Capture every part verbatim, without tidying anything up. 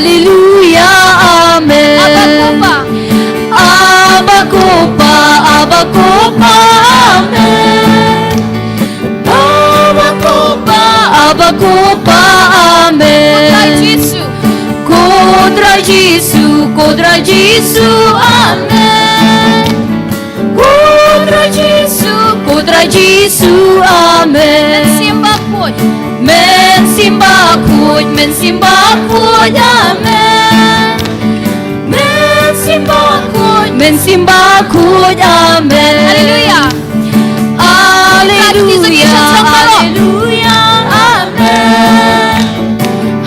Haleluya, amen. Abba Kopa. Abba Kopa, Abba Kopa, amen. Abba Kopa, Abba Kopa, amen. Ko Trai Jisu. Ko Trai Jisu, ko Trai Jisu, amen. Ko Trai Jisu, ko Trai Jisu, amen. Mynsiem Bakhuid. Mynsiem Bakhuid, Mynsiem Bakhuid, amen. Mynsiem Bakhuid, Mynsiem Bakhuid, amen. Haleluya. Haleluya, haleluya, amen.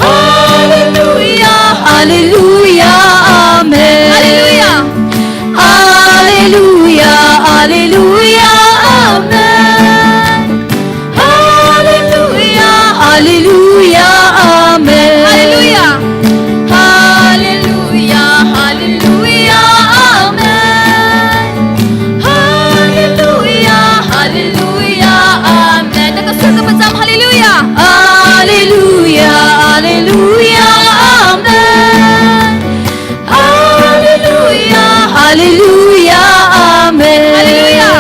Haleluya, haleluya, amen. Haleluya. Haleluya, haleluya, amen. Haleluya, haleluya, amen. Haleluya. Haleluya, haleluya, amen. Haleluya, haleluya, amen. Dang ka sur kaba jam, haleluya. Haleluya, haleluya, amen. Haleluya, haleluya, amen. Haleluya.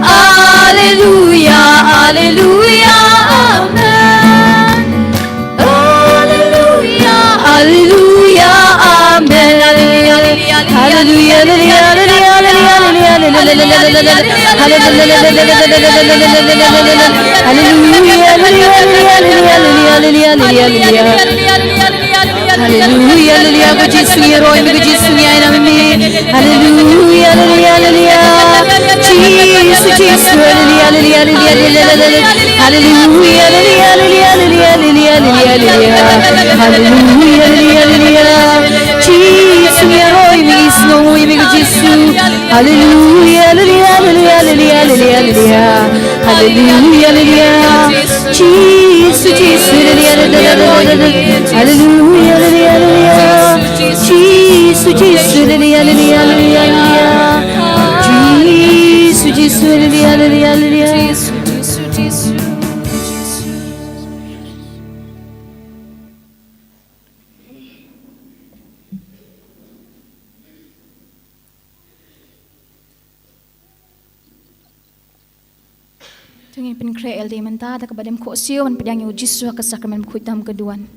Haleluya, haleluya, amen. Haleluya, haleluya, amen. Haleluya, haleluya, haleluya, amen. Haleluya, haleluya, haleluya, amen. Haleluya, haleluya, ko Jisu ngi roi, ko Jisu ngi ainam ïa me. Haleluya, haleluya, haleluya. Jisu, Jisu, haleluya, haleluya, haleluya, haleluya. Haleluya, haleluya, haleluya, haleluya. Haleluya, haleluya, haleluya. Jisu ngi roi, ngi sngew ïa me ko Jisu. Haleluya, haleluya, haleluya, haleluya, haleluya. Haleluya, haleluya. Jisu, Jisu, haleluya, haleluya, haleluya. Haleluya, haleluya, haleluya. Jisu, Jisu, haleluya, haleluya, haleluya, haleluya. Jisu, Jisu, haleluya, haleluya, haleluya. Jisu, Jisu, Jisu, Jisu. To ngin pynkhreh ïalade mynta da kaba dem khohsiew ban pdiang ïa u Jisu ha ka sakramen bakhuid tam ka duwan.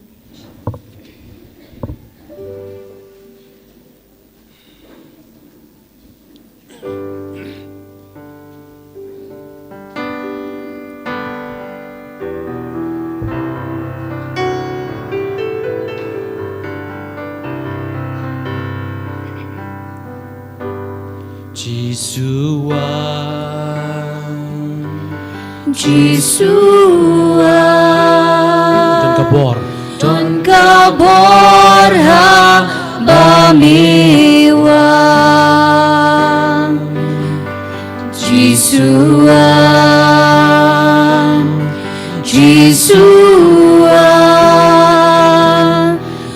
Jisu ah, Jisu ah, don ka bor, don ka bor haba me wan. Jisu ah, Jisu ah,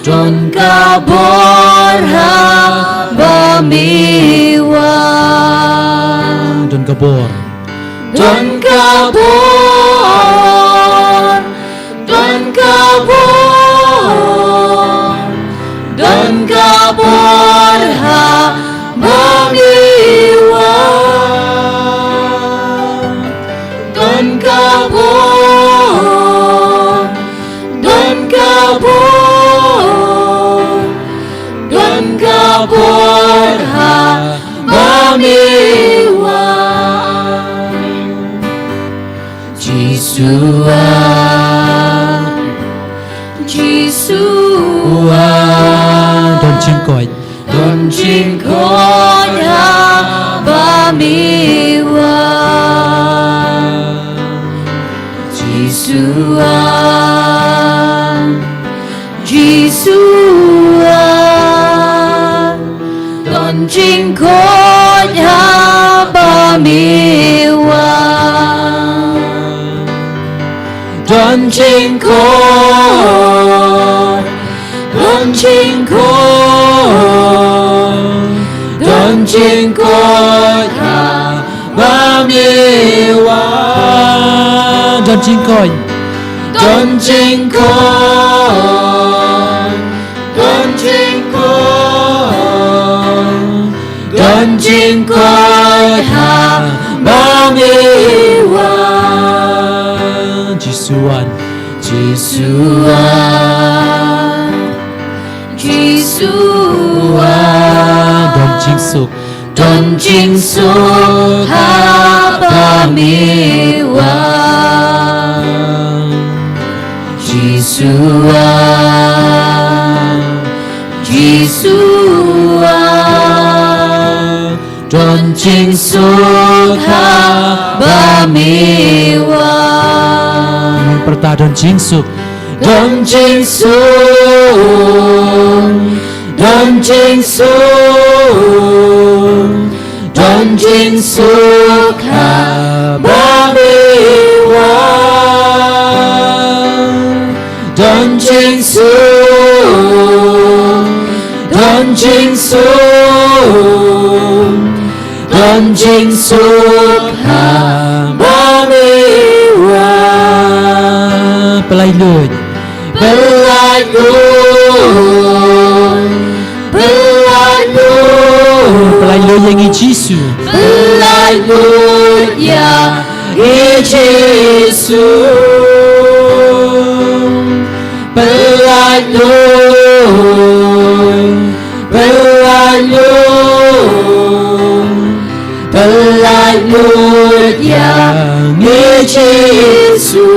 don ka bor haba me wan. Don ka bor. Don ka bor. Don ka bor. Don ka bor haba me wan. Don ka bor. Don ka bor, don ka bor haba me wan. Jisu ah, Jisu ah, don jingkoit. Don jingkoit haba me wan. Jisu ah, Jisu ah, don jingkoit haba me wan. Don jingkoit. Don jingkoit, don jingkoit haba me wan. Don jingkoit, don jingkoit, don Jingkoit haba me wan. Jisu wan. Jisu wan. Jisu wan. Don jingsuk. Don jingsuk haba me wan. Jisu wan. Jisu wan. Don jingsuk haba me wan. Pyrta don jingsuk. Don jingsuk. Don jingsuk. Don jingsuk haba me wan. Don jingsuk. Don jingsuk. Don jingsuk haba me wan. Pynlait luid. Pynlait luid. Pynlait luid. Pynlait luid ïa ngi Jisu. Pynlait luid ïa ngi Jisu. Pynlait luid. Pynlait luid. Pynlait luid ïa ngi Jisu.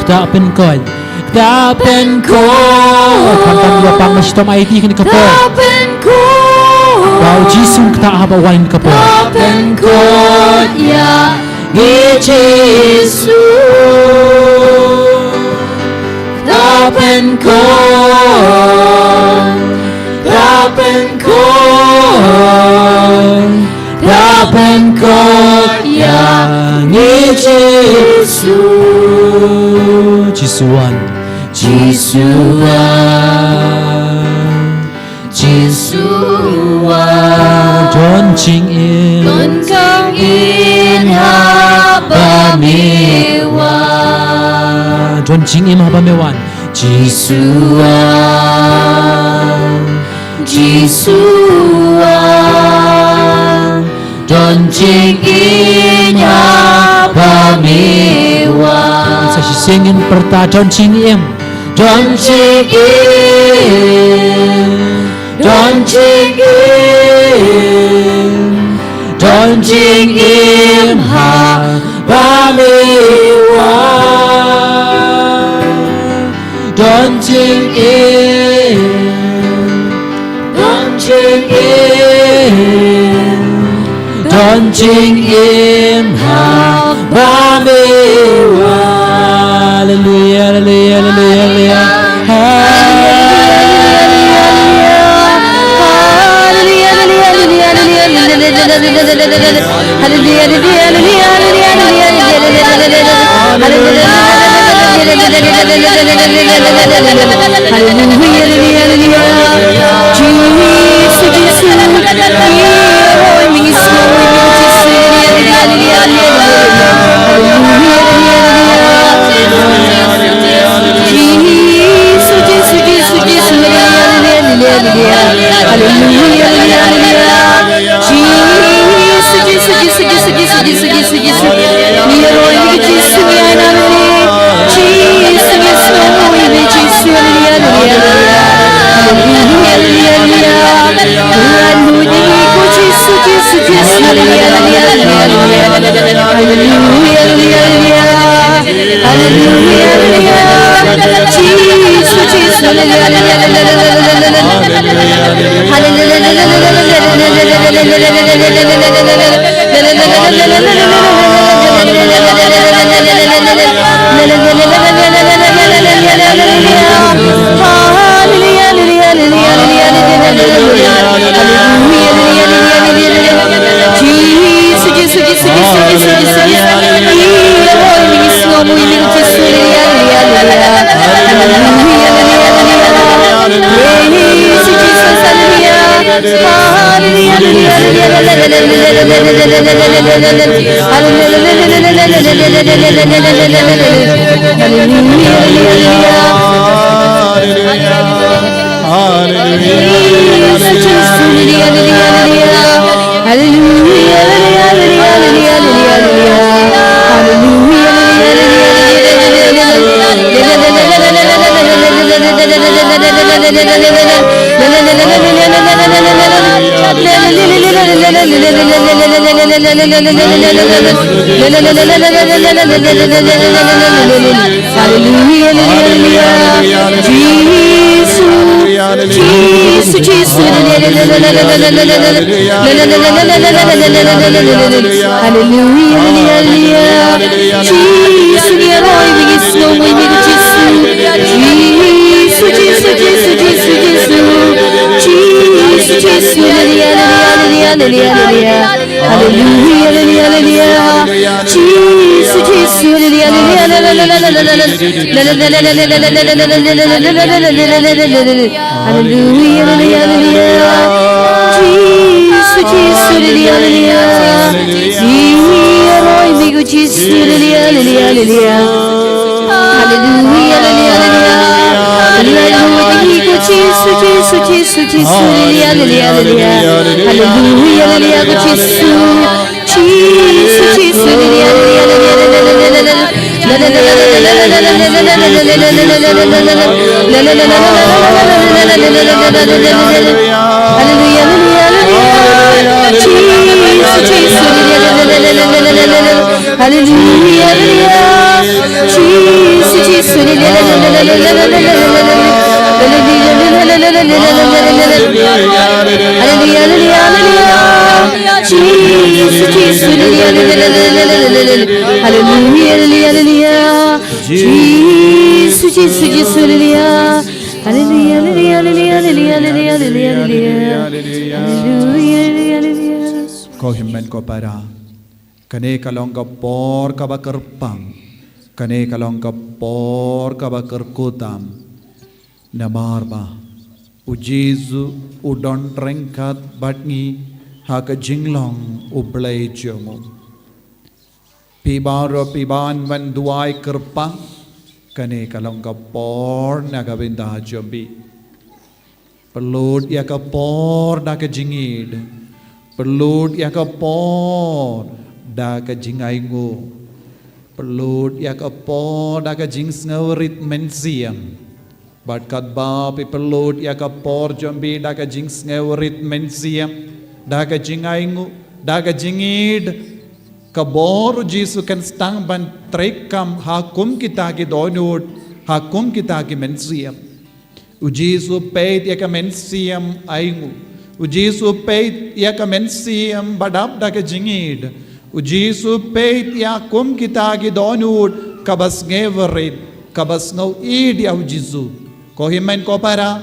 Ktah pynkoit. Ktah pynkoit. Khamtam ïa pang ma shitom aiti kane ka por. Ktah pynkoit. Ba u Jisu un ktah haba wan kane ka por. Ktah pynkoit ïa ngi Jisu. Ktah pynkoit. Ktah pynkoit. Ktah pynkoit ïa ngi Jisu. Jisu wan. Jisu wan. Jisu wan. Don jingim. Don jingim haba me wan. Don jingim haba me wan. Jisu wan. Jisu wan. Don jingim haba me wan. Sa shisien ngin pyrta don jingim. Don jingim. Don jingim. Don jingim haba me wan. Don jingim. Don jingim. Don jingim haba me wan. Haleluya, haleluya, haleluya, haleluya. Haleluya, haleluya, haleluya. Jisu, Jisu, Jisu, Jisu, haleluya, haleluya, haleluya. Jisu, Jisu, Jisu, Jisu. Ngi ïaroh ïa ngi Jisu, ïa ngi. Jisu, Jisu, ïa ngi Jisu, ïa ngi, ïa ngi. Haleluya, haleluya, haleluya. Haleluya, Jisu, Jisu, Jisu, haleluya, haleluya, haleluya. Haleluya, haleluya, haleluya. Haleluya, haleluya. Jisu, Jisu, haleluya, haleluya. Jisu, Jisu, Jisu, Jisu, Jisu, Jisu. Haleluya, haleluya, haleluya. Praise you, Jesus, haleluya. Haleluya, haleluya, haleluya. Haleluya, haleluya. Praise you, Jesus, haleluya, haleluya, haleluya. Hallelujah, hallelujah, hallelujah. Jesus, Jesus, Jesus. Hallelujah, hallelujah, hallelujah. Jesus, ni roi mi Jisu, mi Jisu. Jesus, Jesus, Jesus, Jesus, Jesus. Jesus, Jesus, hallelujah, hallelujah, hallelujah, hallelujah. Hallelujah, hallelujah, hallelujah. Jesus, Jesus, hallelujah, hallelujah, hallelujah. Hallelujah, hallelujah, hallelujah. Jesus, Jesus, hallelujah, hallelujah. Ni roi mi Jisu, hallelujah, hallelujah, hallelujah. Hallelujah, hallelujah, hallelujah. Hallelujah, Jesus, Jesus, Jesus, Jesus, hallelujah, hallelujah, hallelujah. Hallelujah, hallelujah, Jesus. Jesus, Jesus, hallelujah, hallelujah, hallelujah. Hallelujah, hallelujah, hallelujah. Jesus, Jesus, hallelujah, hallelujah, hallelujah. Hallelujah, hallelujah. Jesus, Jesus, hallelujah, hallelujah, hallelujah. Hallelujah, hallelujah, hallelujah. Hallelujah, hallelujah, hallelujah. Jesus, Jesus, hallelujah, hallelujah, hallelujah. Hallelujah, hallelujah, hallelujah. Jesus, Jesus, Jesus, hallelujah. Hallelujah, hallelujah, hallelujah. Hallelujah, hallelujah, hallelujah. Hallelujah, hallelujah, hallelujah. Ko hynmen ko para. Kane ka long ka por kaba kyrpang. Kane ka long ka por kaba kyrkhu tam. Namar ba u Jisu u don ryngkat bad ngi ha ka jinglong u Blei jong u. Phi baroh phi ban wan duwai kyrpang. Kane ka long ka por na ka bynta jong phi. Pynlut ïa ka por da ka jingïeid. Pynlut ïa ka por da ka jingainguh. Pynlut ïa ka por da ka jingsngewrit mynsiem. Bad katba phi pynlut ïa ka por jong phi da ka jingsngewrit mynsiem, da ka jingainguh, da ka jingïeid, ka bor u Jisu kan sdang ban treikam ha kum kita ki dohnud, ha kum kita ki mynsiem. U Jisu peit ïa ka mynsiem ainguh. U Jisu peit ïa ka mynsiem ba dap da ka jingïeid. U Jisu peit ïa kum kita ki dohnud kaba sngewrit, kaba sngew ïeid ïa u Jisu. Ko hynmen ko para,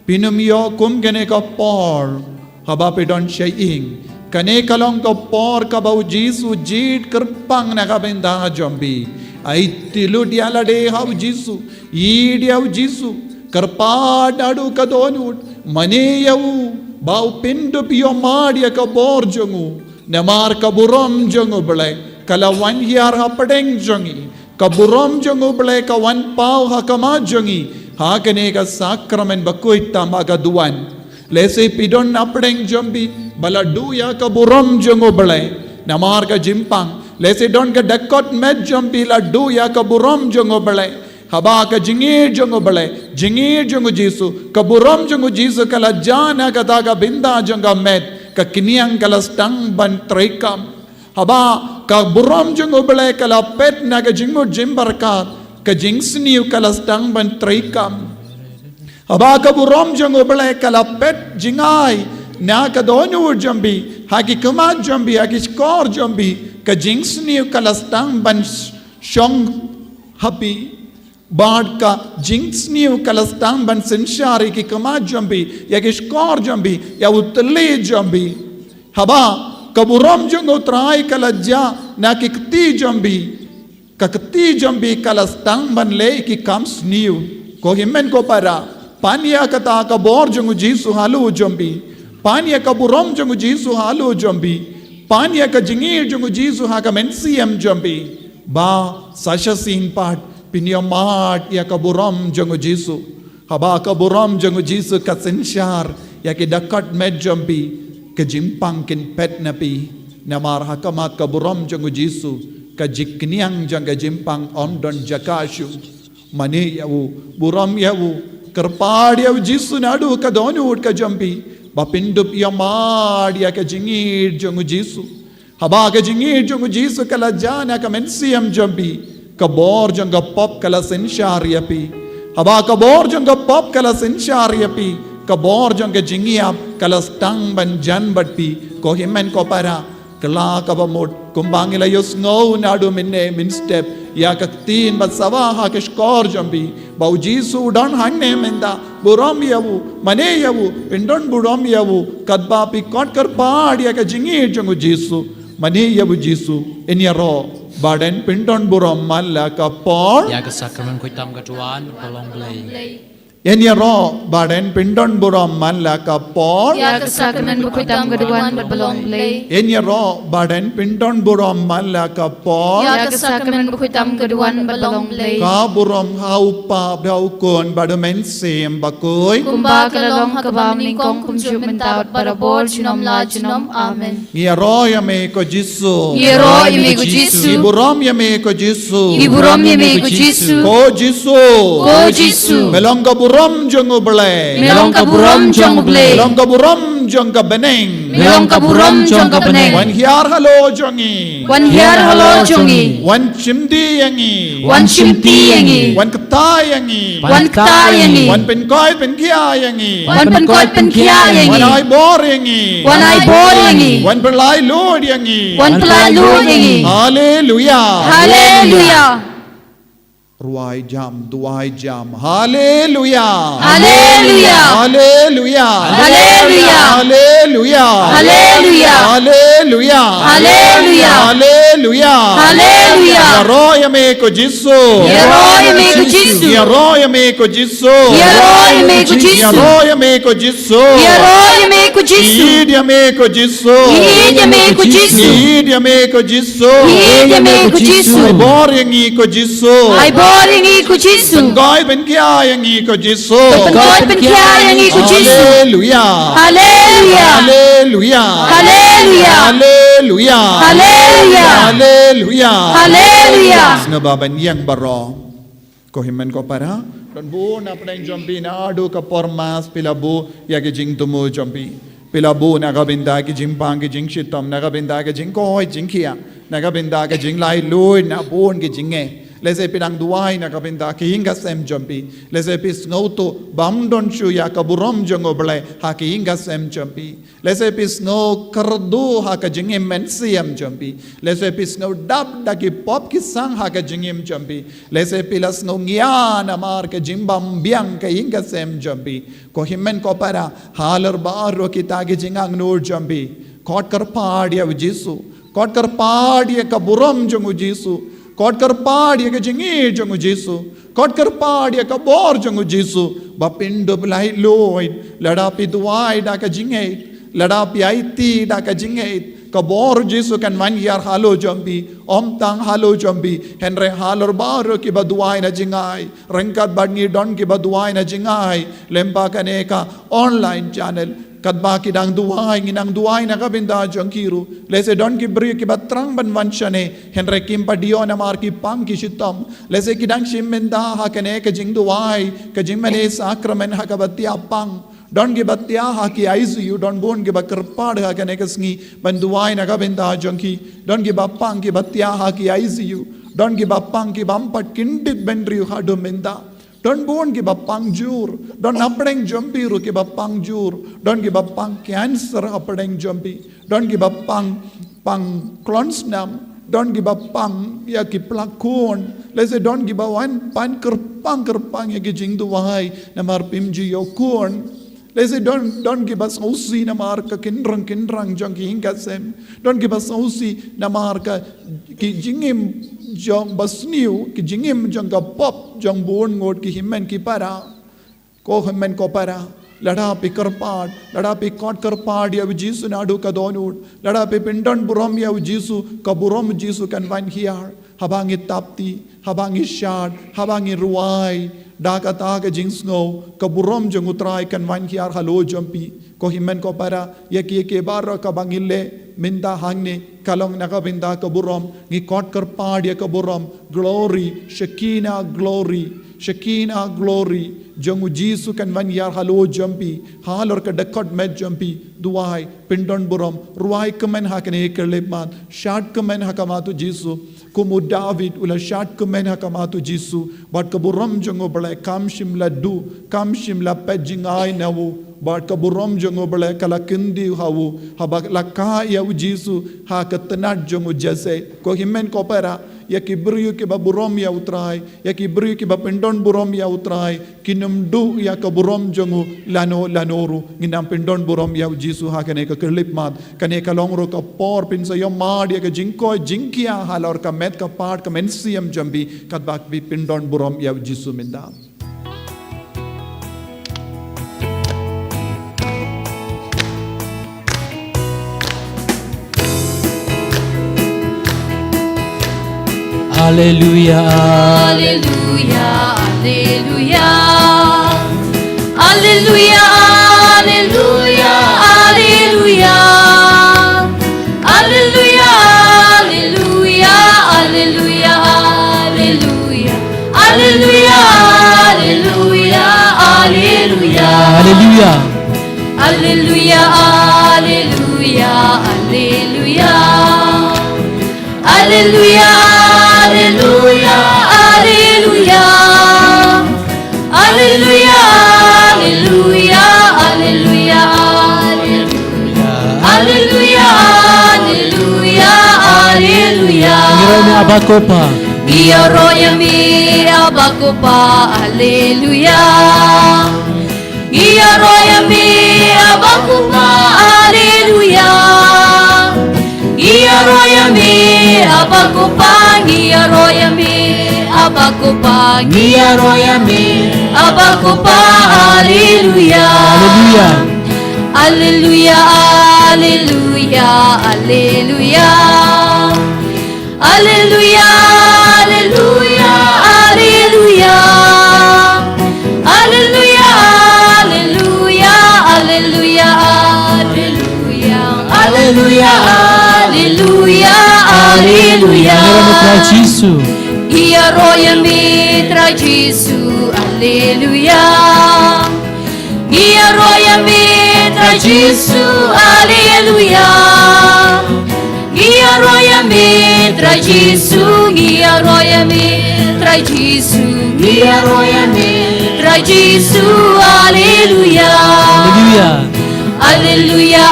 phin ym ïoh kum kane ka por haba phi don shyieng. Kane ka long ka por kaba u Jisu jied kyrpang na ka bynta jong phi. Aiti lut ïa lade ha u Jisu. Ïeid ïa u Jisu. Kyrpad haduh ka dohnud. Mane ïa u ba u pyndup ïoh mad ïa ka bor jong u. Namar ka burom jong u Blei ka la wan hiar hapdeng jong ngi. Ka burom jong u Blei ka wan paw ha khmat jong ngi. Ha kane ka sakramen bakhuid tam ha ka duwan. Lehse phi don hapdeng jong phi ba la duh ïa ka burom jong u Blei namar ka jingpang. Lehse don ka dkhot met jong phi la duh ïa ka burom jong u Blei. Haba ka jingïeid jong u Blei, jingïeid jong u Jisu, ka burom jong u Jisu ka la jia na kata ka bynta jong ka met, ka kynïang ka la sdang ban treikam. Haba ka burom jong u Blei ka la peit na ka jingmut jingpyrkhat, ka jingsniew ka la sdang ban treikam. Haba ka burom jong u Blei ka la peit jingai na ka dohnud jong phi, ha ki khmat jong phi, ha ki shkor jong phi, ka jingsniew ka la sdang ban sh-, shong ha phi. Bad ka jingsniew ka la sdang ban synshar ïa ki khmat jong phi, ïa ki shkor jong phi, ïa u thylliej jong phi. Haba ka burom jong u Trai ka la jia na ki kti jong phi, ka kti jong phi ka la sdang ban leh ki kam sniew. Ko hynmen ko para, pan ïa kata ka bor jong u Jisu halor jong phi. Pan ïa ka burom jong u Jisu halor jong phi. Pan ïa ka jingïeid jong u Jisu ha ka mynsiem jong phi. Ba sa shisien pat phin ïoh mad ïa ka burom jong u Jisu. Haba ka burom jong u Jisu ka synshar ïa ki dkhot met jong phi, ka jingpang kin peit na phi. Namar ha khmat ka burom jong u Jisu, ka jingkynïang jong ka jingpang ym don jaka shuh. Mane ïa u, burom ïa u, Kyrpad ïa u Jisu naduh ka dohnud ka jong phi, ba phin dup ïa mad ïa ka jingïeit jong u Jisu. Haba ka jingïeit jong u Jisu ka la jan ha ka mynsiem jong phi, ka bor jong ka pop ka la synshar ïa phi. Haba ka bor jong ka pop ka la synshar ïa phi, ka bor jong ka jingïap ka la sdang ban jan bad phi. Ko hynmen ko para, kylla kaba mut, kumba ngi la ïohsngew naduh mynne mynstep, ïa ka ktien ba sawa ha ka shkor jong phi, ba u Jisu u don hangne mynta. Burom ïa u, mane ïa u, pyndon burom ïa u, katba phi khot kyrpad ïa ka jingïeit jong u Jisu. Mane ïa u Jisu, yn ïaroh ba dang pyndon burom man la ka por. Ïa ka sakramen bakhuid tam ka duwan bad ka long Blei. Yn ïaroh ba dang pyndon burom man la ka por. Ïa ka sakramen bakhuid tam ka duwan bad ka long Blei. Yn ïaroh ba dang pyndon burom man la ka por. Ïa ka sakramen bakhuid tam ka duwan bad ka long Blei. Ka burom ha u Kpa bad ha u Khun bad ha u Mynsiem Bakhuid. Kumba ka la long ha kaba nyngkong, kumjuh mynta bad barabor, junom la junom. Amen. Ngi ïaroh ïa me ko Jisu. Ngi ïaroh ïa me ko Jisu. Ngi burom ïa me ko Jisu. Ngi burom ïa me ko Jisu. Ko Jisu. Ko Jisu. Me long ka burom jong u Blei. Me long ka burom jong u Blei. Me long ka burom jong ka bneng. Me long ka burom jong ka bneng. Wan hiar halor jong ngi. Wan hiar halor jong ngi. Wan shimti ïa ngi. Wan shimti ïa ngi. Wan kta ïa ngi. Wan kta ïa ngi. Wan pynkoit pynkhia ïa ngi. Wan pynkoit pynkhia ïa ngi. Wan ai bor ïa ngi. Wan ai bor ïa ngi. Wan pynlait luid ïa ngi. Wan pynlait luid ïa ngi. Haleluya. Haleluya. Rwai jam, duwai jam. Haleluya. Haleluya. Haleluya. Haleluya. Haleluya. Ïaroh ïa me ko Jisu. Ïaroh ïa me ko Jisu. Ïaroh ïa me ko Jisu. Ïaroh ïa me ko Jisu. Ïaroh ïa me ko Jisu. Ïaroh ïa me ko Jisu. Ïeit ïa me ko Jisu. Ïeit ïa me ko Jisu. Ïeit ïa me ko Jisu. Ïeit ïa me ko Jisu. Ai bor ïa ngi ko Jisu. Ai bor ïa ngi ko Jisu. Pynkoit pynkhia ïa ngi ko Jisu. Pynkoit pynkhia ïa ngi ko Jisu. Haleluya. Haleluya. Haleluya. Haleluya. Haleluya. Haleluya. Haleluya. Sngewbha ban ïeng baroh. Ko hynmen ko para, don bun na pdeng jong phi naduh ka por Mass phi la buh ïa ki jingthmu jong phi. Phi la buh na ka bynta ki jingpang ki jingshitom, na ka bynta ki jingkoit jingkhiah, na ka bynta ki jinglait luid, na bun ki jingeh. Lehse phi dang duwai na ka bynta ki ïing ki sem jong phi. Lehse phi sngewthuh bym don shuh ïa ka burom jong u Blei ha ki ïing ki sem jong phi. Lehse phi sngew kyrduh ha ka jingim mynsiem jong phi. Lehse phi sngew dap da ki pop ki sang ha ka jingim jong phi. Lehse phi la sngew ngian namar ka jingbymbiang ka ïing ka sem jong phi. Ko hynmen ko para, halor baroh kita ki jingangnud jong phi, khot kyrpad ïa u Jisu. Khot kyrpad ïa ka burom jong u Jisu. Khot kyrpad ïa ka jingïeit jong u Jisu. Khot kyrpad ïa ka bor jong u Jisu ba phin dup lait luid. Lada phi duwai da ka jingngeit, lada phi aiti da ka jingngeit, ka bor u Jisu kan wan hiar halor jong phi. Ym tang halor jong phi, hynrei halor baroh kiba duwai na jingai. Ryngkat bad ngi don kiba duwai na jingai lyngba kane ka online channel. Katba ki dang duwai, ngi nang duwai na ka bynta jong ki ruh. Lehse don ki briew kiba thrang ban wan shane, hynrei kim pat ïoh namar ki pang ki shitom. Lehse ki dang shim bynta ha kane ka jingduwai, ka jingmane sakramen ha kaba thiah pang. Don kiba thiah ha ki I C U, don bun kiba kyrpad ha kane ka sngi ban duwai na ka bynta jong ki. Don kiba pang kiba thiah ha ki I C U. Don kiba pang kibym pat kyndit bynriew haduh mynta. Don bun kiba pang jur, don hapdeng jong phi ruh kiba pang jur, don kiba pang cancer hapdeng jong phi, don kiba pang, pang klon snam, don kiba pang ïa ki plak khun, lehse don kiba wan pan kyrpang kyrpang ïa ki jingduwai namar phim ju ïoh khun. Lehse don, don kiba sngewsih namar ka kynrang kynrang jong ki ïing ki sem. Don kiba sngewsih namar ka, ki jingim jong basniew, ki jingim jong ka pop jong bun ngut ki hynmen ki para. Ko hynmen ko para, lada phi kyrpad, lada phi khot kyrpad ïa u Jisu naduh ka dohnud, lada phi pyndon burom ïa u Jisu, ka burom u Jisu kan wan hiar. Haba ngi thap kti, haba ngi shad, haba ngi rwai da kata ka jingsngew, ka burom jong u Trai kan wan hiar halor jong phi. Ko hynmen ko para, ïa kiei kiei baroh kaba ngi leh mynta hangne ka long na ka bynta ka burom. Ngi khot kyrpad ïa ka burom. Glory, Shekinah glory, Shekinah glory. jong u Jisu kan wan ïar halor jong phi, halor ka dkhot met jong phi. Duwai, pyndon burom, rwai kmen ha kane ka khyllipmat, shad kmen ha khmat u Jisu. Kum u David u la shad kmen ha khmat u Jisu, bad ka burom jong u Blei kam shym la duh, kam shym la peit jngai na u, bad ka burom jong u Blei ka la kyntiew ha u, haba la kah ïa u Jisu ha ka tnat jong u Jesse. Ko hynmen ko para, ïa ki briew kiba burom ïa u Trai, ïa ki briew kiba pyndon burom ïa u Trai, kin ym duh ïa ka burom jong u lano lano ruh. Ngin nang pyndon burom ïa u Jisu ha kane ka khyllipmat. Kane ka long ruh ka por phin sa ïohmad ïa ka jingkoit jingkhiah halor ka met ka phad ka mynsiem jong phi, katba phi pyndon burom ïa u Jisu mynta. Alleluia. Alleluia, alleluia. Alleluia, alleluia, alleluia. Alleluia, alleluia, alleluia, alleluia. Alleluia, alleluia, alleluia. Alleluia. Alleluia, alleluia, alleluia. Alleluia, alleluia, alleluia. Alleluia, alleluia, alleluia, alleluia. Alleluia, alleluia, alleluia. Ngi roi me Aba ko Pa. Ngi ïa roi ïa me Aba ko Pa, alleluia. Ngi ïa roi ïa me Aba ko Pa, alleluia. Ngi ïa roi ïa me Aba ko Pa, ngi ïa roi ïa me Aba ko Pa, ngi ïa roi ïa me Aba ko Pa, alleluia. Alleluia. Alleluia, alleluia, alleluia. Alleluia, alleluia, alleluia. Alleluia, alleluia, alleluia, alleluia. Alleluia, alleluia, alleluia. Ngi ïa roi ïa me Trai Jisu. Ngi ïa roi ïa me Trai Jisu, alleluia. Ngi ïa roi ïa me Trai Jisu, alleluia. Ngi ïa roi ïa me Trai Jisu, ngi ïa roi ïa me Trai Jisu, ngi ïa roi ïa me Trai Jisu, alleluia. Alleluia. Alleluia,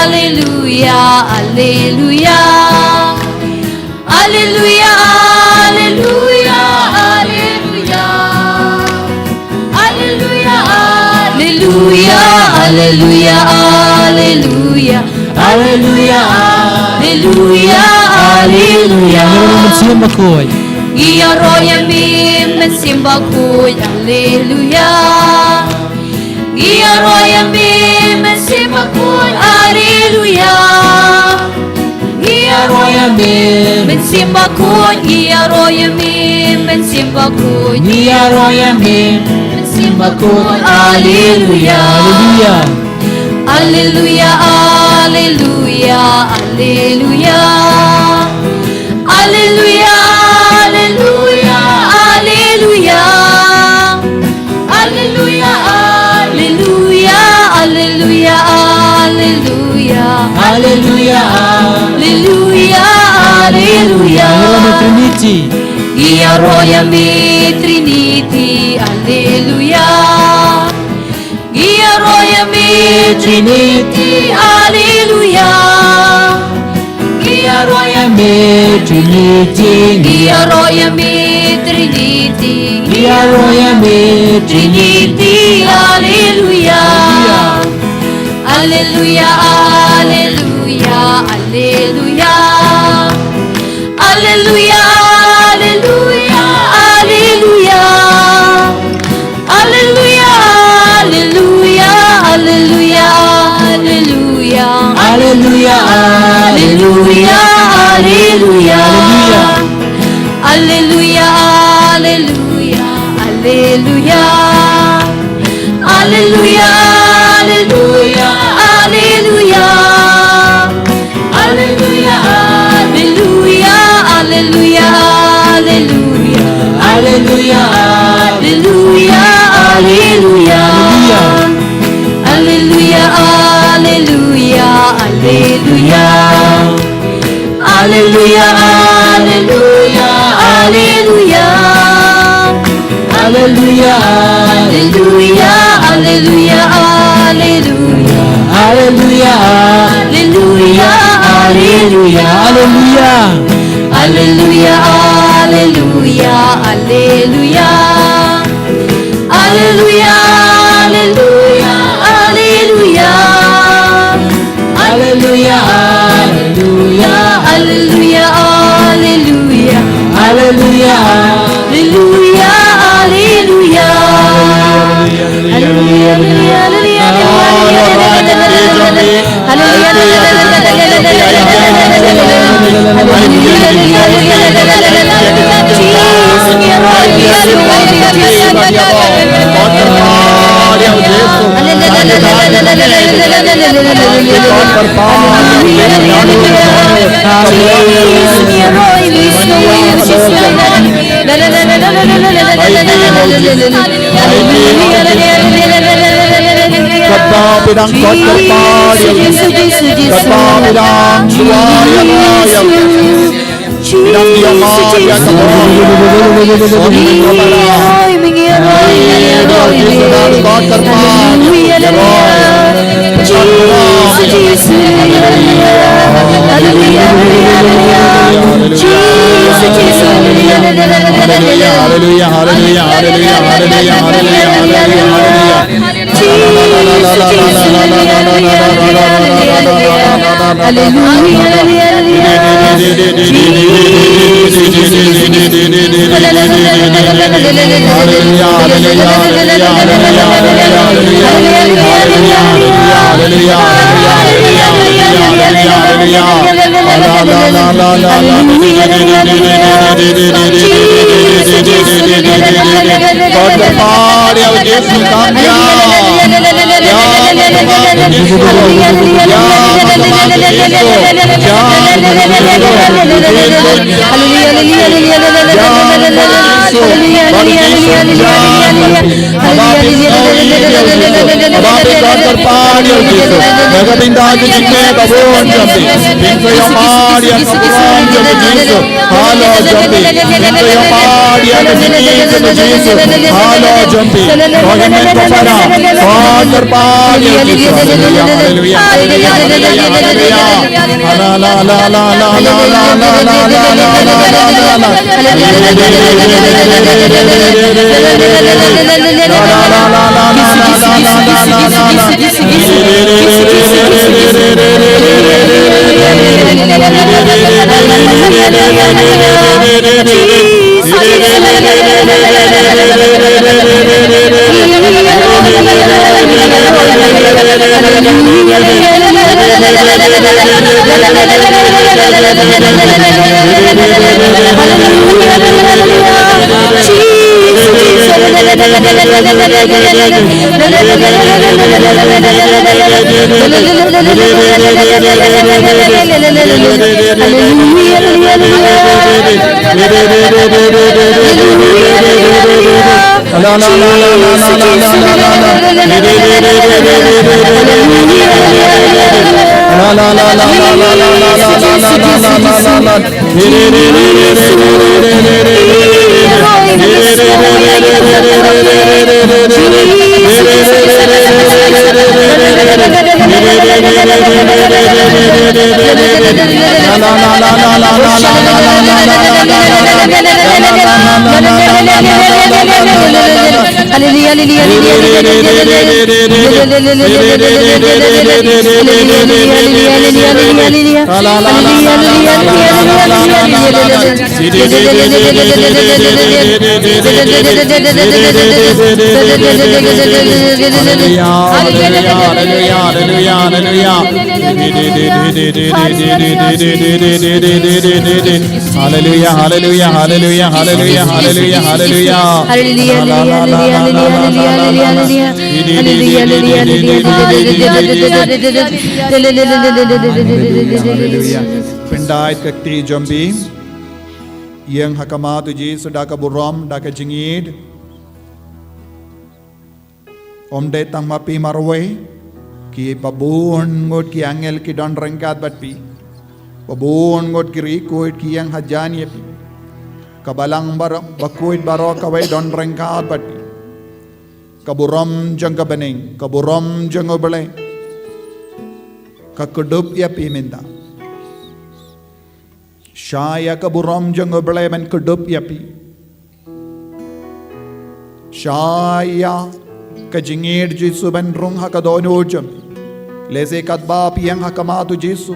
alleluia, alleluia. Alleluia, alleluia, alleluia. Alleluia, alleluia, alleluia, alleluia. Alleluia, alleluia, alleluia. Ngi roi ïa me Mynsiem Bakhuid. Ngi ïa roi ïa me Mynsiem Bakhuid, alleluia. Ngi ïa roi ïa me Mynsiem Bakhuid, alleluia. Ngi ïa roi ïa me Mynsiem Bakhuid, ngi ïa roi ïa me Mynsiem Bakhuid, ngi ïa roi ïa me Mynsiem Bakhuid, alleluia. Alleluia. Alleluia, alleluia, alleluia. Alleluia, alleluia, alleluia. Alleluia, alleluia, alleluia, alleluia. Alleluia, alleluia, alleluia. Ngi ïa roi ïa me Trinity. Ngi ïa roi ïa me Trinity, alleluia. Ngi ïa roi ïa me Trinity, alleluia. Ngi ïa roi ïa me Trinity, ngi ïa roi ïa me Trinity, ngi ïa roi ïa me Trinity, alleluia. Alleluia, alleluia, alleluia. Alleluia, alleluia, alleluia. Alleluia, alleluia, alleluia, alleluia. Alleluia, alleluia, alleluia. Alleluia, alleluia, alleluia. Alleluia, alleluia, alleluia. Alleluia, alleluia, alleluia. Alleluia, alleluia, alleluia. Alleluia, alleluia, alleluia. Hallelujah, hallelujah, hallelujah. Hallelujah, hallelujah, hallelujah. Hallelujah, hallelujah, hallelujah. Hallelujah, hallelujah, hallelujah. Hallelujah, hallelujah, hallelujah. Hallelujah, hallelujah, hallelujah, hallelujah. Hallelujah, hallelujah, hallelujah. Hallelujah, hallelujah, hallelujah, hallelujah. Kyrpad ïa u Blei, kyrpad ïa u Blei. Kyrpad ïa u Blei, kyrpad ïa u Blei. Pyndonkam ïa ka bor. Hallelujah, hallelujah, hallelujah, hallelujah, hallelujah, hallelujah, hallelujah. Hallelujah, hallelujah, hallelujah, hallelujah. Hallelujah, hallelujah, hallelujah, hallelujah. Hallelujah, hallelujah, hallelujah, hallelujah, hallelujah, hallelujah. Hallelujah, hallelujah, hallelujah, hallelujah, hallelujah. Hallelujah, hallelujah, hallelujah, hallelujah, hallelujah. Hallelujah, hallelujah. Pyndait ka kti jong phi. Ïeng ha khmat u Jisu da ka burom, da ka jingïeid. Ym dei tang ma phi marwei, kiba bun ngut ki angel ki don ryngkat bad phi. Ba bun ngut ki riewkhuid ki ïeng hajan ïa phi. Ka balang bar-, bakhuid baroh kawei don ryngkat bad phi. Ka burom jong ka bneng, ka burom jong U Blei ka kdup ïa phi mynta. Shah ïa ka burom jong U Blei ban kdup ïa phi. Shah ïa ka jingïeit Jisu ban rung ha ka dohnud jong phi. Lehse katba phi ïeng ha khmat U Jisu,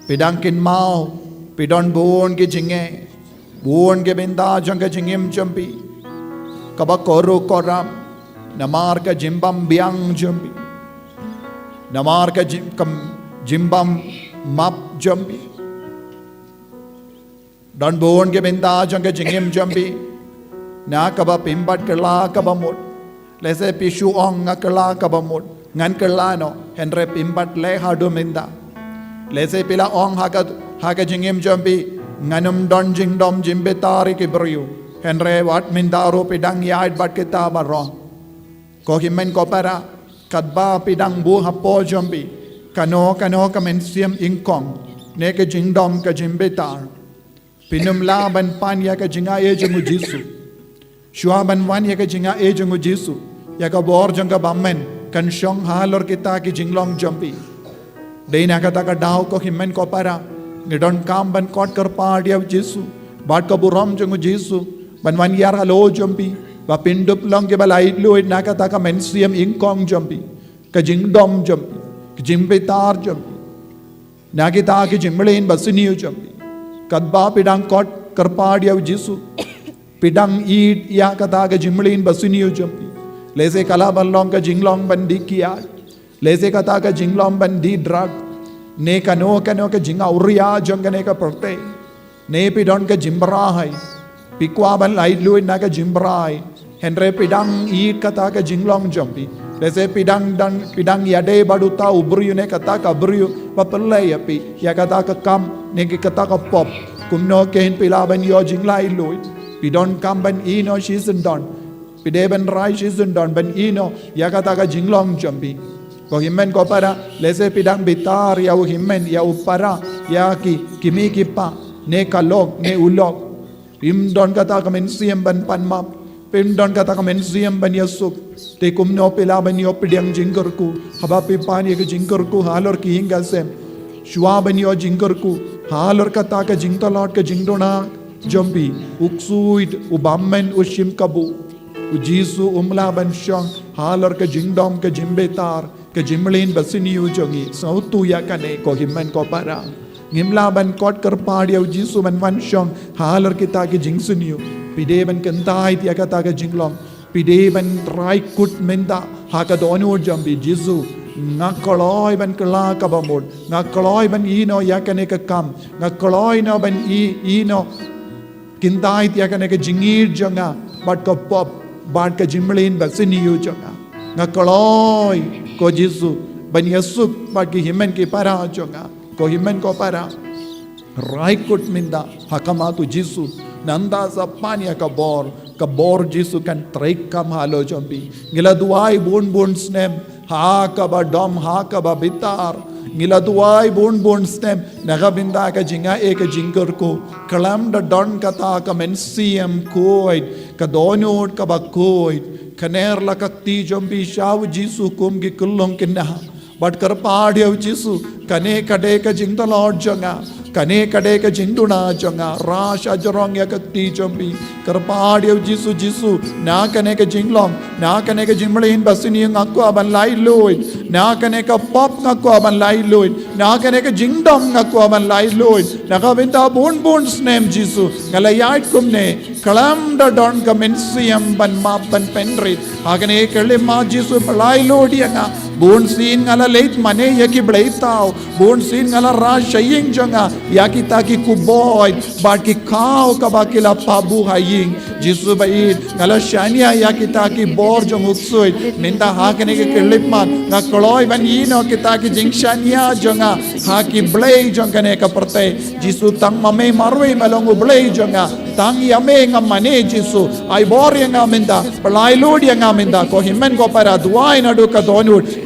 phi dang kynmaw, phi don bun ki jingeh, bun ki bynta jong ka jingim jong phi kaba kordor kordor namar ka jingbym biang jong phi, namar ka jing-, kam-, jingbym map jong phi. Don bun ki bynta jong ka jingim jong phi na kaba phim pat kylla kaba mut. Lehse phi shu ong nga kylla kaba mut, ngan kylla noh, hynrei phim pat leh haduh mynta. Lehse phi la ong ha ka, ha ka jingim jong phi, ngan ym don jingdom jingbitar ïa ki briew, hynrei wat mynta ruh phi dang ïaid bad kita baroh. Ko hynmen ko para, katba phi dang buh hapoh jong phi kano kano ka mynsiem nyngkong ne ka jingdom ka jingbitar, phin ym lah ban pan ïa ka jingaiei jong U Jisu. Shuwa ban wan ïa ka jingaiei jong U Jisu, ïa ka bor jong ka bymman kan shong halor kita ki jinglong jong phi. Dei na kata ka daw ko hynmen ko para, ngi donkam ban khot kyrpad ïa U Jisu bad ka burom jong U Jisu ban wan ïar halor jong phi, ba phin dup long kiba laitluid na kata ka mynsiem nyngkong jong phi, ka jingdom jong phi, ka jingbitar jong phi, na kita ki jingmlien basniew jong phi. Katba phi dang khot kyrpad ïa U Jisu, phi dang ïeit ïa kata ka jingmlien basniew jong phi. Lehse ka lah ban long ka jinglong ban die kiad, lehse kata ka jinglong ban die drug, ne kano kano ka jingawria jong kane ka pyrthei. Ne phi don ka jingbrai, phi kwah ban laitluid na ka jingbrai, hynrei phi dang ïeit kata ka jinglong jong phi. Lehse phi dang, dang, phi dang ïadei bad uta u briew ne kata ka briew ba pynleit ïa phi ïa kata ka kam ne ki kata ka pop. Kumno kein phi lah ban ïoh jinglaitluid? Phi donkam ban ïehnoh shisyndon. Phi dei ban rai shisyndon ban ïehnoh ïa kata ka jinglong jong phi. Ko hynmen ko para, lehse phi dang bitar ïa u hynmen, ïa u para, ïa ki, ki mei ki pa, ne ka lok ne u lok. Phim don kata ka mynsiem ban pan map, phim don kata ka mynsiem ban ïasuk. Te kumno phi lah ban ïoh pdiang jingkyrkhu haba phi pan ïa ka jingkyrkhu halor ki ïing ki sem? Shuwa ban ïoh jingkyrkhu halor kata ka jingtlot ka jingduna jong phi, u ksuid, u bymman, u shim kabu, U Jisu um lah ban shong halor ka jingdom ka jingbitar, ka jingmlien basniew jong ngi. Sngewthuh ïa kane ko hynmen ko para. Ngim lah ban khot kyrpad ïa U Jisu ban wan shong halor kita ki jingsniew. Phi dei ban kyntait ïa kata ka jinglong. Phi dei ban rai kut mynta ha ka dohnud jong phi, Jisu, nga kloi ban kylla kaba mut, nga kloi ban ïehnoh ïa kane ka kam, nga kloi noh ban ïeh, ïehnoh, kyntait ïa kane ka jingïeit jong nga bad ka pop bad ka jingmlien basniew jong nga. Nga kloi, ko Jisu, ban ïasuk bad ki hynmen ki para jong nga. Ko hynmen ko para, rai kut mynta ha khmat U Jisu. Nangta sa pan ïa ka bor, ka bor Jisu kan treikam halor jong phi. Ngi la duwai bun bun snem ha kaba dom, ha kaba bitar. Ngi la duwai bun bun snem na ka bynta ka jingaiei ka jingkyrkhu. Khlem da don kata ka mynsiem khuid, ka dohnud kaba khuid, kane la ka kti jong phi sha U Jisu kum ki khyllung khynnah. Bad kyrpad ïa U Jisu, kane ka dei ka jingtlot jong nga, kane ka dei ka jingduna jong nga, rah shajrong ïa ka kti jong phi. Kyrpad ïa U Jisu, Jisu, na kane ka jinglong, na kane ka jingmlien basniew nga kwah ban laitluid, na kane ka pop nga kwah ban laitluid, na kane ka jingdom nga kwah ban laitluid. Na ka bynta bun bun snem Jisu nga la ïaid kumne, khlem da don ka mynsiem ban map ban pynrit. Ha kane ka khyllipmat Jisu, pyllait lut ïa nga. Bun sien nga la leit mane ïa ki blei thaw. Bun sien nga la rah sha ïing jong nga ïa kita ki khublei bad ki khaw kaba ki la pynbuh ha ïing. Jisu ba ïeit, nga la shaniah ïa kita ki bor jong u ksuid. Mynta ha kane ka khyllipmat nga kloi ban ïehnoh kita ki jingshaniah jong nga ha ki blei jong kane ka pyrthei. Jisu, tang ma me marwei me long u Blei jong nga. Tang ïa me nga mane Jisu. Ai bor ïa nga mynta. Pyllait lut ïa nga mynta. Ko hynmen ko para, duwai naduh ka dohnud.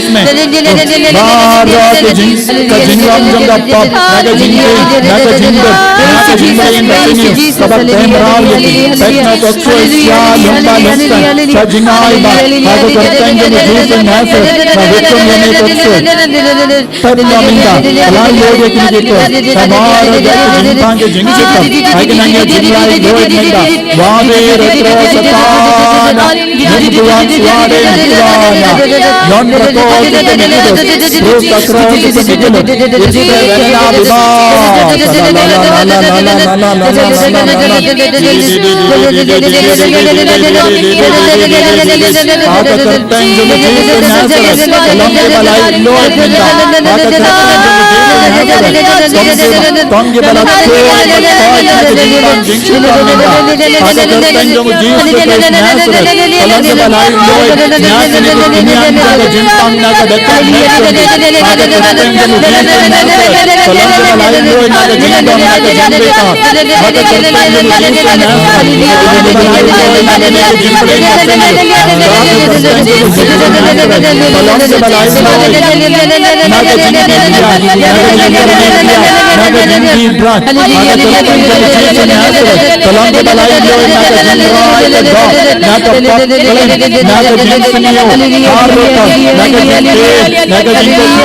jingsneng. Baroh ki jing, ka jinglong jong ka pop, na ka jingkren, na ka jingdon, na ka jingmlien ka jingïoh, kaba teh mraw ïa ki. Peit noh ka ksoi sha lyngba lyngstang, sha jingai bad ha ka kyrteng jong u Jisu Nasaret, nga hukum ïa kane ka ksoi. Peit noh mynta, ka la ïoh ïa kine ki ksoi. Namar ka jingpang ka jingshitom, ai ka nang ïa jinglai ïoh mynta. Wa be re tre Satan. Nong buan suare buana. Non rako kita migilo. Rusa kro kita migilo. Iste rena biba. Ada kerteng julu kita Nazareth. Dalam kita lai Lord kita. Ada kerteng julu kita Nazareth. Tong kita lai Lord kita. Tong kita lai Lord. Ata ka kyrteng jong u Jisu Khrist Nasaret. Ka long kaba lai loi. Ïa kine ki kynñiang jong ka jingpang na ka dei ka nation. Ata ka kyrteng jong u Jisu Nasaret. Ka long kaba lai loi na ka jingdon na ka jingbitar. Ata ka kyrteng jong u Jisu Nasaret. Ka long kaba lai loi na ka jingpang na ka jingbitar. Ata ka kyrteng jong u Jisu Nasaret. Ka long kaba lai loi. Na ka jingbitar. Na ka jingbitar. Na ka jingbitar. Haleluya, haleluya, haleluya, haleluya. Ka long kaba lai loi na ka jingrai ka dor, na ka pop khlem, na ka jingsniew, har rukom, na ka jingteh, na ka jingteh, na ka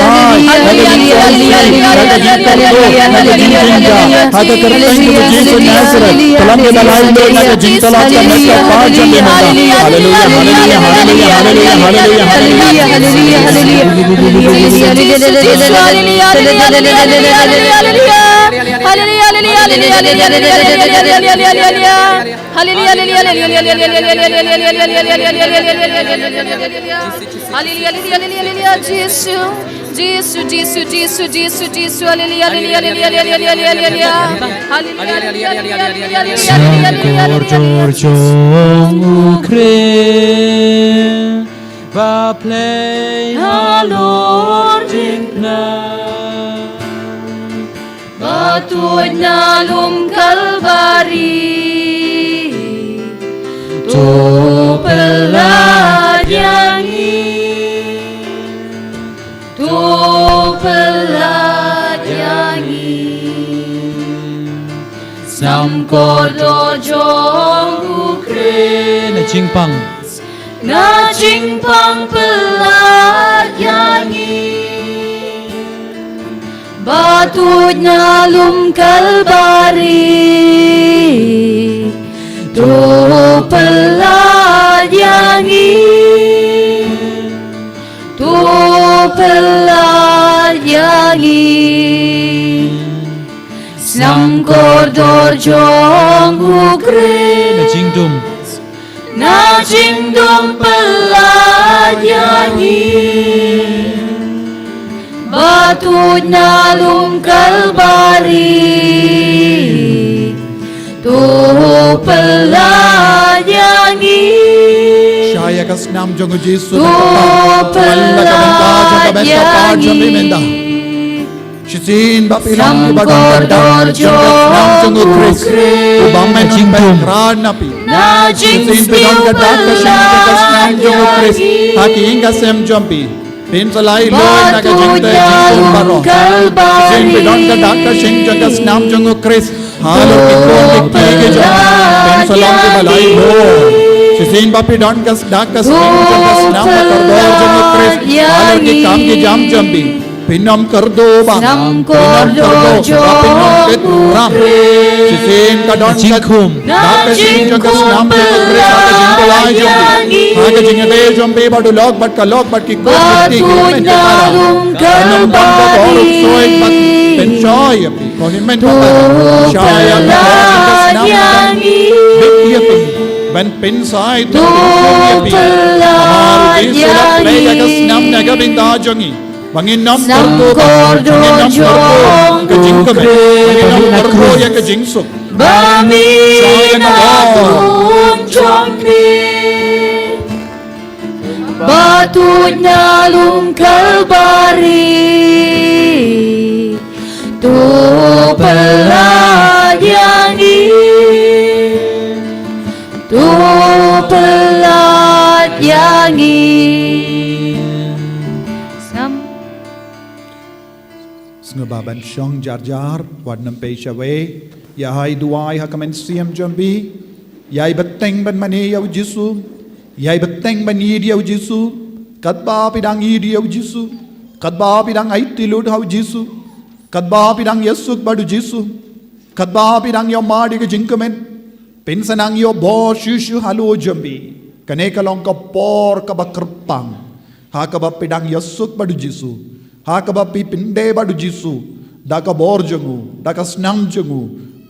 jingteh, na ka jingteh, na ka jingjynjar. Ha ka kyrteng jong u Jisu Nazareth. Ka long kaba lai loi na ka jingtylli ka na ka pa jong u Mama. Haleluya, haleluya, haleluya, haleluya, haleluya, haleluya. Haleluya, haleluya, haleluya. Haleluya, haleluya, haleluya, haleluya, haleluya. Hallelujah, hallelujah, hallelujah, hallelujah, hallelujah, hallelujah, hallelujah, hallelujah, hallelujah, hallelujah, hallelujah, hallelujah, hallelujah, hallelujah, hallelujah, hallelujah, Jisu, Jisu, Jisu, Jisu, Jisu, Jisu, hallelujah, hallelujah, hallelujah, hallelujah, hallelujah, hallelujah, hallelujah, hallelujah, hallelujah, hallelujah, hallelujah, hallelujah, hallelujah, hallelujah, Jisu. Sangkordor jong U Khrist ba plie halor jingpynah, ba tuid na lum Kalbari. To pyllait ïa ngi, to pyllait ïa ngi. Sangkordor jong U Khrist na jingpang, na jingpang pyllait ïa ngi, ba tuid na lum Kalbari. To pyllait ïa ngi, to pyllait ïa ngi. Sangkordor jong U Khrist na jingdum, na jingdum pyllait ïa ngi, ba tuid na lum Kalbari. To pyllait ïa ngi. Shah ïa ka snam jong U Jisu. To pyllait ïa ngi. Shisien ba phi long kiba don ka dak ka jingim jong ka snam jong U Khrist, U bym pynjynjar na phi. Shisien phi don ka dak ka jingim jong ka snam jong U Khrist ha ki ïing ka sem jong phi. Phin sa lait luid na ka jingtei jingsuk baroh. Shisien phi don ka dak ka jingim jong ka snam jong U Khrist halor ki khun ki kti ki jong phi, phin sa long kiba lait luid. Shisien ba phi don ka dak ka jingim jong ka snam ka kordor jong U Khrist halor ki kam ki jam jong phi. Phin ym kyrduh ba, phin ym kyrduh ba, phin ym kit ram. Shisien ka don ka jingkhum, dak ka jingkhum jong ka snam jong U Khrist ha ka jingduwai jong phi, ha ka jingïadei jong phi bad u lok bad ka lok bad ki khun ki kti ki kmen ki para. Phin ym kyrduh ba u soi bad pynshoi ïa phi. Ko hynmen ko para, shah ïa ka snam jong ka snam, bit ïa phi ban pynshoi, to pynshoi ïa phi. Namar U Jisu u la plie ïa ka snam na ka bynta jong ngi. Ba ngin ym kyrduh, ba ngin ym kyrduh ka jingkmen, ba ngin ym kyrduh ïa ka jingsuk. Ba mi na ka bor jong me, ba tuid na lum Kalbari. To pyllait ïa ngi, to pyllait ïa ngi. Sam. Sngewbha ban shong jar jar, wat nym pei shawei. Ïa hai duwai ha ka mynsiem jong phi. Ïai bteng ban mane ïa U Jisu. Ïai bteng ban ïeit ïa U Jisu. Katba phi dang ïeit ïa U Jisu, katba phi dang aiti lut ha U Jisu, katba phi dang ïasuk bad U Jisu, katba phi dang ïohmad ïa ka jingkmen, phin sa nang ïoh bor shuh shuh halor jong phi. Kane ka long ka por kaba kyrpang ha kaba phi dang ïasuk bad U Jisu, ha kaba phi pyndep bad U Jisu da ka bor jong u, da ka snam jong u.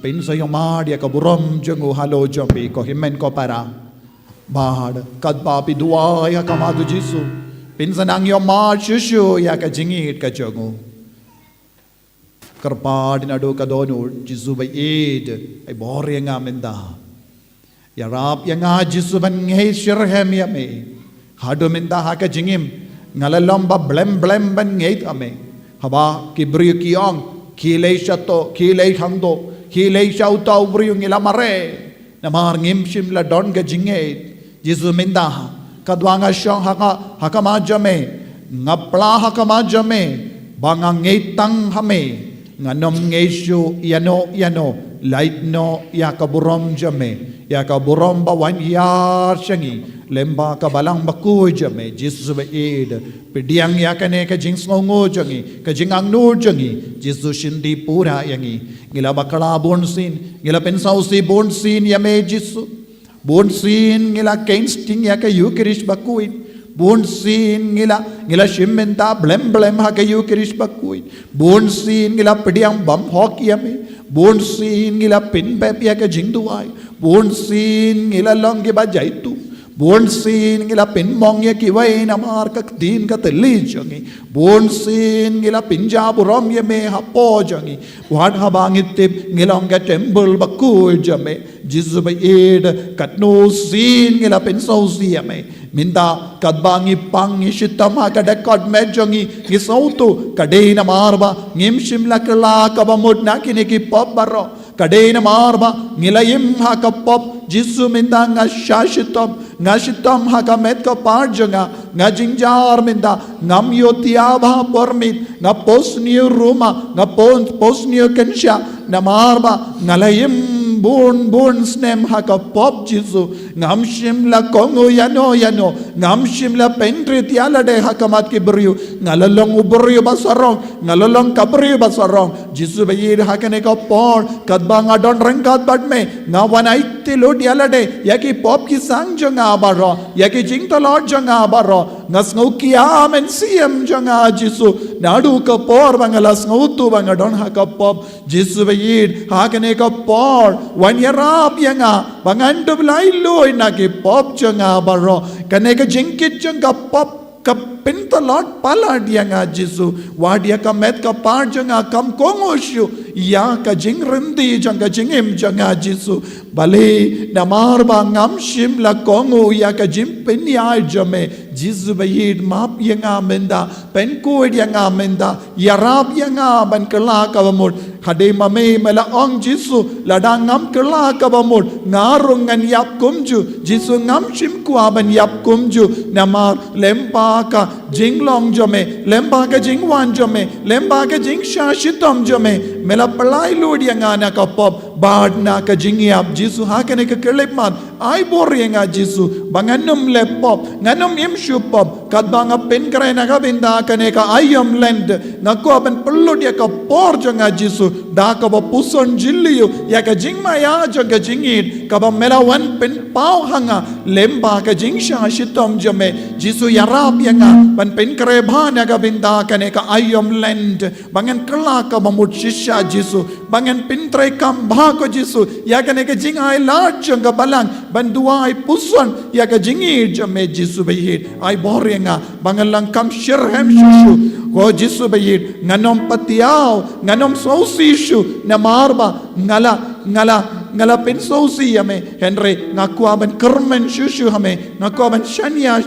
Phin sa ïohmad ïa ka burom jong u halor jong phi, ko hynmen ko para. Bad katba phi duwai ha khmat U Jisu, phin sa nang ïohmad shuh shuh ïa ka jingïeit ka jong u. Kyrpad naduh ka dohnud. Jisu ba ïeit, ai bor ïa nga mynta. Ïarap ïa nga Jisu ban ngeit shitrhem ïa me. Haduh mynta ha ka jingim nga la long ba blem blem ban ngeit ha me. Haba ki briew ki ong, khie leit sha to, khie leit hangto, khie leit sha uta u briew, ngi la mareh. Namar ngim shym la don ka jingngeit. Jisu mynta, katba nga shong ha ka, ha khmat jong me, nga pla ha khmat jong me, ba nga ngeit tang ha me, ngan ym ngeit shuh ïano ïano, lait noh ïa ka burom jong me, ïa ka burom ba wan hiar sha ngi lyngba ka Balang bakhuid jong me. Jisu ba ïeit, pdiang ïa kane ka jingsngewnguh jong ngi, ka jingangnud jong ngi. Jisu shim dih pura ïa ngi. Ngi la bakla bunsien, ngi la pynsngewsih bunsien ïa me Jisu. Bunsien ngi la keiñ sting ïa ka Eukharist bakhuid. Bunsien ngi la, ngi la shim bynta blem blem ha ka Eukharist bakhuid. Bunsien ngi la pdiang bymhok ïa me. Bun sien ngi la pynbeit ïa ka jingduwai. Bun sien ngi la long kiba jaituh. Bun sien ngi la pynmong ïa kiwei namar ka ktien ka thylliej jong ngi. Bun sien ngi la pynjah burom ïa me hapoh jong ngi. Wat haba ngi tip ngi long ka temple bakhuid jong me. Jisu baieit, katno sien ngi la pynsngewsih ïa me. Mynta katba ngi pang ngi shitom ha ka dkhot met jong ngi, ngi sngewthuh ka dei namar ba ngim shym la kylla kaba mut na kine ki pop baroh. Ka dei namar ba ngi la im ha ka pop. Jisu mynta nga sha shitom, nga shitom ha ka met ka par jong nga, nga jynjar mynta, ngam ïoh thiah bha por miet, nga post new room, nga pon post new kynshah, namar ba nga la im bun bun snem ha ka pop Jisu. Ngam shym la kohnguh ïano ïano, ngam shym la pynrit ïa lade ha khmat ki briew. Nga la long u briew ba sarong, nga la long ka briew ba sarong. Jisu baieit, ha kane ka por katba nga don ryngkat bad me, nga wan aiti lut ïa lade ïa ki pop ki sang jong nga baroh, ïa ki jingtlot jong nga baroh. Nga sngew khia Mynsiem jong nga Jisu, naduh ka por ba nga la sngewthuh ba nga don ha ka pop. Jisu baieit, ha kane ka por wan ïarap ïa nga ba ngan dup lai lut na ki pop jong nga baroh. Kane ka jingkit jong ka pop ka pyntlot palat ïa nga Jisu. Wat ïa ka met ka par jong nga kam kohnguh shuh ïa ka jingryntih jong ka jingim jong nga Jisu. Balei? Namar ba ngam shym la kohnguh ïa ka jingpynïaid jong me. Jisu baieit, map ïa nga mynta, pynkhuid ïa nga mynta, ïarap ïa nga ban kylla kaba mut. Hadien ma me me la ong Jisu, lada ngam kylla kaba mut, nga ruh ngan ïap kumjuh. Jisu, ngam shym kwah ban ïap kumjuh, namar lem bad ka jinglong jong me, lem bad ka jingwan jong me, lem bad ka jingshah shitom jong me, me la pynlait lut ïa nga na ka pop bad na ka jingïap. Jisu, ha kane ka khyllipmat, ai bor ïa nga Jisu ba ngan ym leh pop, ngan ym im shuh pop. Katba nga pynkhreh na ka bynta kane ka aïom lent, nga kwah ban pynlut ïa ka por jong nga Jisu da kaba puson jylliew ïa ka jingmaïa jong ka jingïeit kaba me la wan pynpaw ha nga lem bad ka jingshah shitom jong me. Jisu, ïarap ïa nga ban pynkhreh bha na ka bynta kane ka aïom lent, ba ngan kylla kaba mut shisha Jisu, ba ngan pyntreikam bha ko Jisu ïa kane ka jingai lad jong ka balang ban duwai puson ïa ka jingïeit jong me Jisu baieit. Ai bor ïa nga ba ngan long kam shitrhem shuh shuh ko Jisu baieit. Ngan ym patiaw, ngan ym sngewsih shuh namar ba nga la, nga la, nga la pynsngewsih ïa me. Hynrei nga kwah ban kyrmen shuh shuh ha me, nga kwah ban shaniah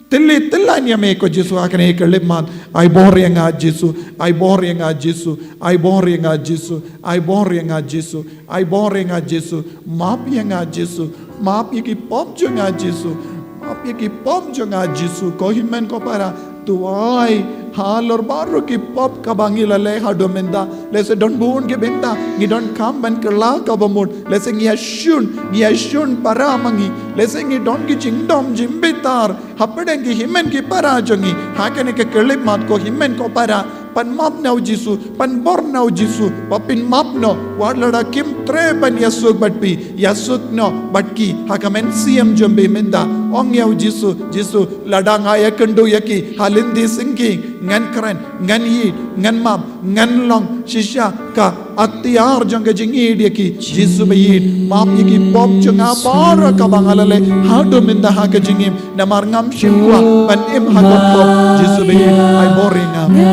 tylli tyllan ïa me ko Jisu ha kane ka khyllipmat. Ai bor ïa nga Jisu, ai bor ïa nga Jisu, ai bor ïa nga Jisu, ai bor ïa nga Jisu, ai bor ïa nga Jisu. Map ïa nga Jisu, map ïa ki pop jong nga Jisu, map ïa ki pop jong nga Jisu. Ko hynmen ko para, duwai halor baroh ki pop kaba ngi la leh haduh mynta. Lehse don bun ki bynta ngi donkam ban kylla kaba mut. Lehse ngi ïashun, ngi ïashun para ma ngi. Lehse ngi don ki jingdom jingbitar hapdeng ki hynmen ki para jong ngi. Ha kane ka khyllipmat ko hynmen ko para, pan map na u Jisu, pan bor na u Jisu ba phin map noh. Wat lada kim treh ban ïasuk bad phi, ïasuk noh bad ki ha ka mynsiem jong phi mynta. Ong ïa u Jisu, Jisu, lada nga ïakynduh ïa ki ha lynti syngkien, ngan kren, ngan ïeit, ngan map, ngan long shisha ka atiar jong ka jingïeit ïa ki. Jisu baieit, map ïa ki pop jong nga baroh kaba nga la leh haduh mynta ha ka jingim, namar ngam shym kwah ban im ha ka pop. Jisu baieit, ai bor ïa nga.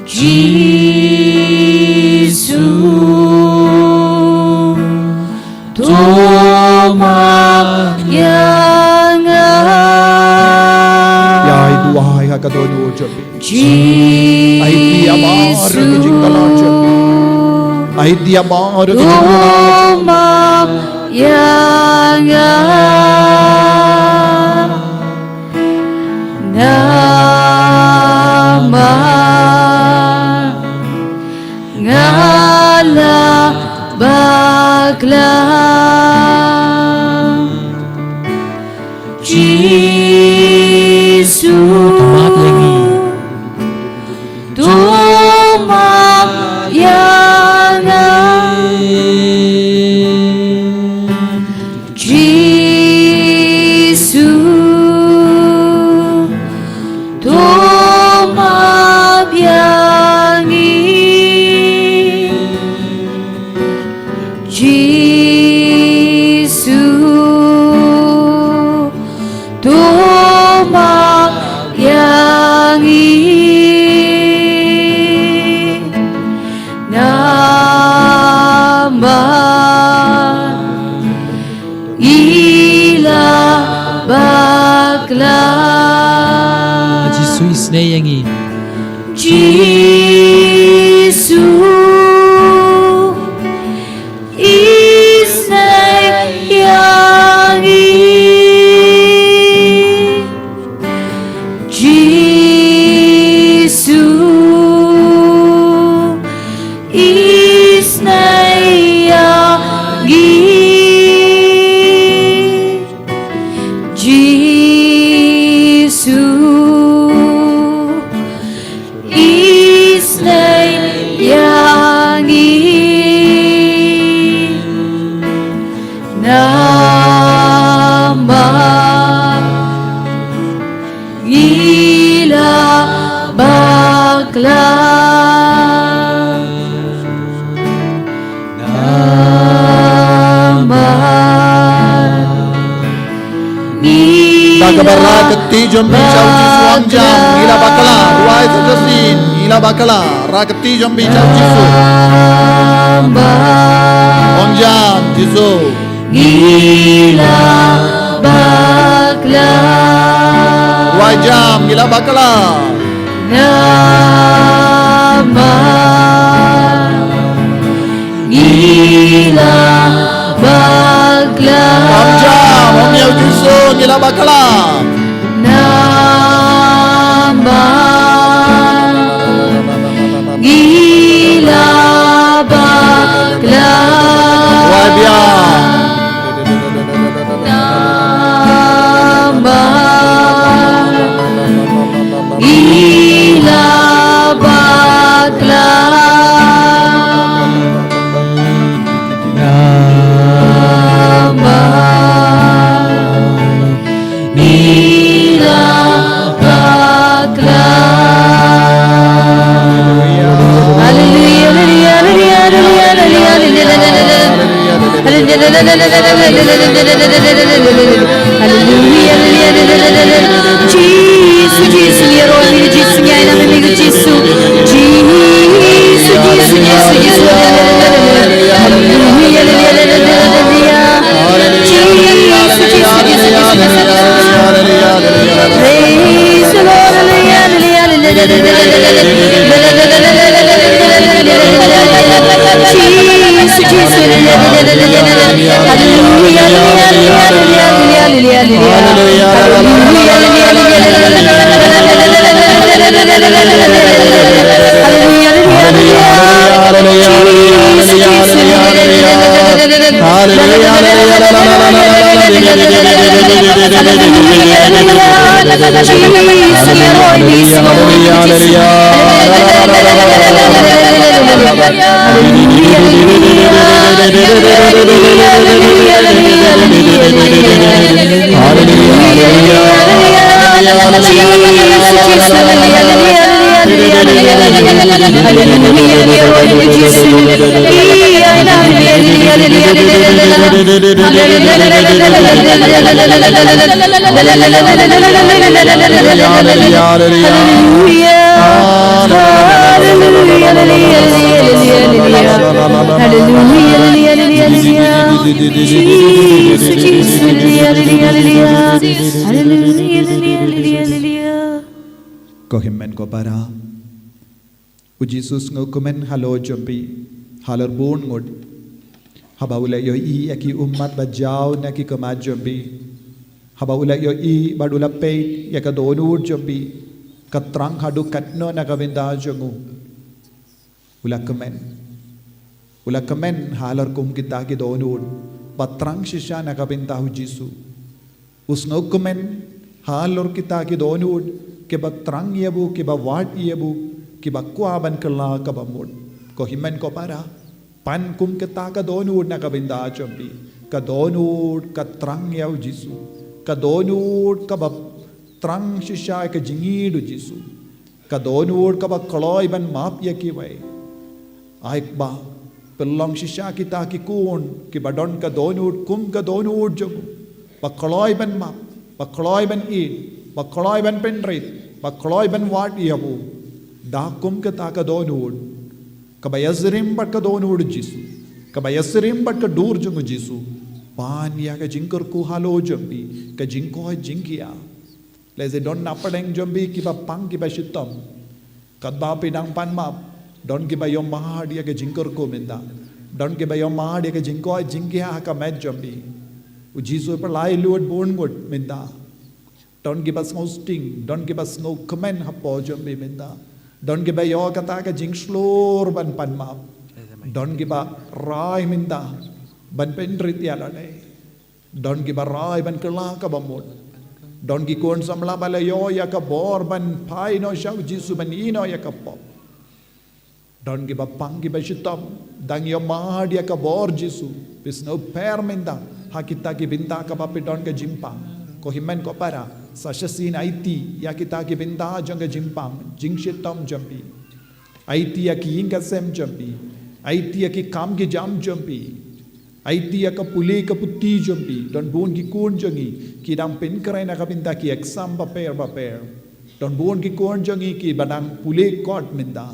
Jisu, to map ïa nga. Ïa, ai duwai ha ka dohnud jong phi. Ai dia baroh ki jingkhlaiñ jong phi. Ai dia baroh ki jingkhlaiñ jong phi. To map ïa nga. Namar nga la bakla. Jisu, to map ïa nga. Jisu, to map ïa ïa ngi. Jisu, isnei ïa ngi. Jisu, isnei ïa ngi. Jisu, isnei ïa ngi. Namar ngi la bakla. Namar ngi Da kaba rah ka kti jong phi sha u Jisu, ong jam, ngi la bakla. Rwai sa shisien, ngi la bakla. Rah ka kti jong phi sha u Jisu. Ong jam, Jisu, ngi la bakla. Rwai jam, ngi la bakla. Namar ngi la bakla. Ong jam, ong ïa u Jisu, ngi la bakla. Namar ngi la bakla. Rwai biang. Namar ngi la bakla. Namar ngi la bakla. Hallelujah, hallelujah, hallelujah. Hallelujah, hallelujah. Jisu, Jisu, ngi ïaroh ïa me, Jisu, ngi ai lang ïa me, Jisu. Jisu, Jisu, Jisu, Jisu. Hallelujah, hallelujah, hallelujah. Jisu, Jisu, Jisu, Jisu, Jisu. Praise the Lord, hallelujah, hallelujah. Ko hynmen ko para, u Jisu u sngewkmen halor jong phi, halor bun ngut. Haba u la ïohi ïa ki ummat ba jaw na ki khmat jong phi, haba u la ïohi bad u la peit ïa ka dohnud jong phi, ka trang haduh katno na ka bynta jong u. U la kmen. U la kmen halor kum kita ki dohnud ba trang shisha na ka bynta u Jisu. U sngewkmen halor kita ki dohnud kiba trang ïa u, kiba wad ïa u, kiba kwah ban kylla kaba mut. Ko hynmen ko para, pan kum kita ka dohnud na ka bynta jong phi. Ka dohnud ka trang ïa u Jisu. Ka dohnud kaba trang shisha ïa ka jingïeit u Jisu. Ka dohnud kaba kloi ban map ïa kiwei. Ai ba pynlong shisha kita ki khun kiba don ka dohnud kum ka dohnud jong u, ba kloi ban map, ba kloi ban ïeit, ba kloi ban pynrit, ba kloi ban wad ïa u. Da kum kata ka dohnud kaba ïasyriem bad ka dohnud u Jisu, kaba ïasyriem bad ka dur jong u Jisu. Pan ïa ka jingkyrkhu halor jong phi, ka jingkoit jingkhiah. Lehse don na pdeng jong phi kiba pang kiba shitom. Katba phi dang pan map, don kiba ïohmad ïa ka jingkyrkhu mynta. Don kiba ïohmad ïa ka jingkoit jingkhiah ha ka met jong phi. U Jisu u pynlait lut bun ngut mynta. Don kiba sngewsting, don kiba sngewkmen hapoh jong phi mynta. Don kiba ïoh kata ka jingshlur ban pan map. Don kiba rai mynta ban pynrit ïa lade. Don kiba rai ban kylla kaba mut. Don ki khun samla ba la ïoh ïa ka bor ban phai noh sha u Jisu, ban ïeh noh ïa ka pop. Don kiba pang kiba shitom, dang ïohmad ïa ka bor Jisu. Phi sngewpher mynta ha kita ki bynta kaba phi don ka jingpang. Ko hynmen ko para, sa shisien aiti ïa kita ki bynta jong ka jingpang, jingshitom jong phi. Aiti ïa ki ïing ki sem jong phi. Aiti ïa ki kam ki jam jong phi. Aiti ïa ka pule ka puthi jong phi. Don bun ki khun jong ngi ki dang pynkhreh na ka bynta ki exam bapher bapher. Don bun ki khun jong ngi kiba dang pule kot mynta.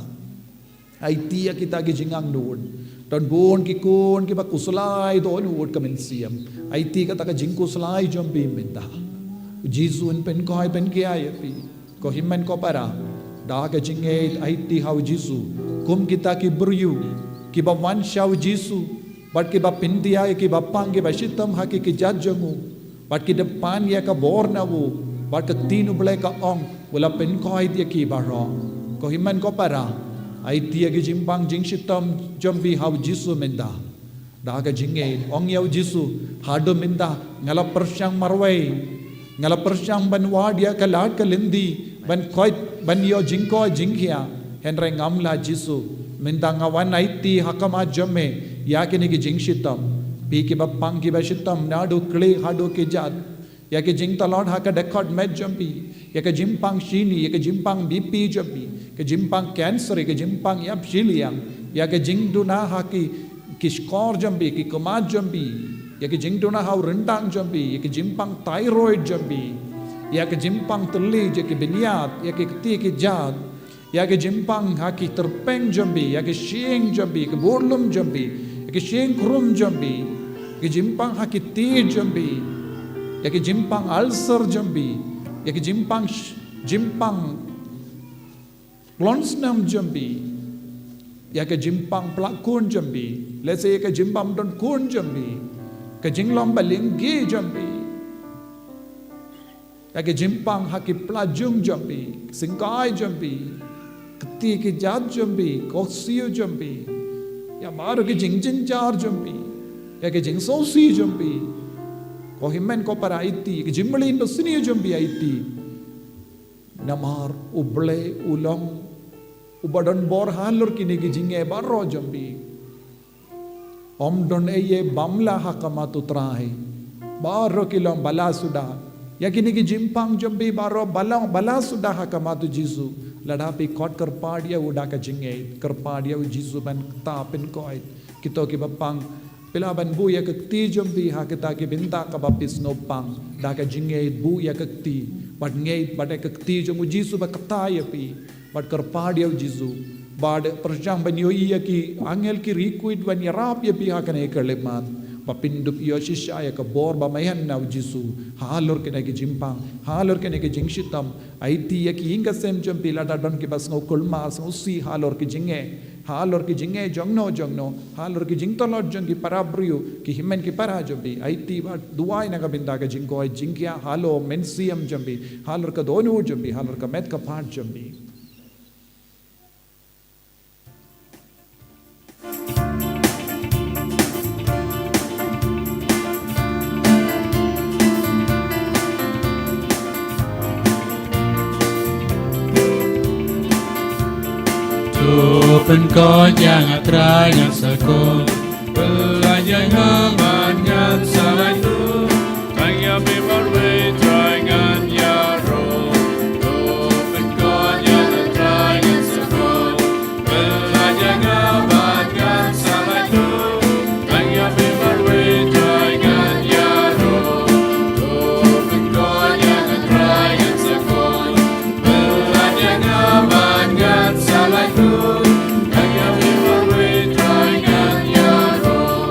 Aiti ïa kita ki jingangnud. Don bun ki khun kiba khuslai dohnud ka mynsiem. Aiti kata ka jingkhuslai jong phi mynta. U Jisu un pynkoit pynkhia ïa phi. Ko hynmen ko para, da ka jingngeit aiti ha u Jisu. Kum kita ki briew kiba wan sha u Jisu, bad kiba pyndiah ïa kiba pang kiba shitom ha ki kjat jong u, bad ki da pan ïa ka bor na u, bad ka ktien u Blei ka ong, u la pynkoit ïa ki baroh. Ko hynmen ko para, aiti ïa ki jingpang jingshitom jong phi ha u Jisu mynta. Da ka jingngeit, ong ïa u Jisu, haduh mynta nga la pyrshang marwei, nga la pyrshang ban wad ïa ka lad ka lynti, ban koit, ban ïoh jingkoit jingkhiah. Hynrei ngam lah Jisu, mynta nga wan aiti ha khmat jong me ïa kine ki jingshitom. Phi kiba pang kiba shitom naduh khlieh haduh kjat. Ïa ki jingtlot ha ka dkhot met jong phi, ïa ka jingpang shini, ïa ka jingpang B P jong phi, ka jingpang cancer, ïa ka jingpang ïap shiliang, ïa ka jingduna ha ki, ki shkor jong phi, ki khmat jong phi, ïa ka jingduna ha u ryndang jong phi, ïa ka jingpang thyroid jong phi, ïa ka jingpang thylli, ïa ki bniat, ïa ki kti ki jat, ïa ka jingpang ha ki tyrpeng jong phi, ïa ka shyieng jong phi, ka burlum jong phi, ïa ka shyieng khrum jong phi, ïa ka jingpang ha ki tied jong phi, ïa ka jingpang ulcer jong phi, ïa ka jingpang sh-, jingpang klon snem jong phi, ïa ka jingpang plah khun jong phi, lehse ïa ka jingbym don khun jong phi, ka jinglong ba lyngkhi jong phi. Ïa ka jingpang ha ki pla jong jong phi, syngkai jong phi, kti ki jat jong phi, ko siew jong phi. Ïa baroh ki jingjynjar jong phi. Ïa ki jingsngewsih jong phi. Ko hynmen ko para aiti, ki jingmlien basniew jong phi aiti. Namar U Blei u long uba don bor halor kine ki jingeh baroh jong phi. Ym don ei ei bym lah ha khmat U Trai. Baroh ki long ba lah suda. Ïa kine ki jingpang jong phi baroh ba long ba lah suda ha khmat U Jisu. Lada phi khot kyrpad ïa u da ka jingngeit, kyrpad ïa U Jisu ban kta pynkoit. Kito kiba pang, phi lah ban buh ïa ka kti jong phi ha kita ki bynta kaba phi sngewpang. Da ka jingngeit buh ïa ka kti. Bad ngeit bad ïa ka kti jong U Jisu ba kta ïa phi. Bad kyrpad ïa U Jisu. Bad pyrshang ban ïohi ïa ki angel ki riewkhuid ban ïarap ïa phi ha kane ka khyllipmat. Ba phin dup ïoh shisha ïa ka bor ba maian na U Jisu. Halor kine ki jingpang, halor kine ki jingshitom. Aiti ïa ki ïing ki sem jong phi lada don kiba sngew kulmar, sngewsih halor ki jingeh. Halor ki jingeh jongno jongno, halor ki jingtlot jong ki para briew, ki hynmen ki para jong phi. Aiti bad duwai na ka bynta ka jingkoit jingkhiah halor mynsiem jong phi, halor ka dohnud jong phi, halor ka met ka phad jong phi. To pynkoit ïa nga Trai ngan sa koit. Pynlait ïa nga bad ngan sa lait rung. Tang ïa phi marwei Trai ngan ïaroh. To pynkoit ïa nga Trai ngan sa koit. Pynlait ïa nga bad ngan sa lait rung. Tang ïa phi marwei Trai ngan ïaroh. To pynkoit ïa nga Trai ngan sa koit. Pynlait ïa nga bad ngan sa lait rung. Tang ïa phi marwei Trai ngan ïaroh.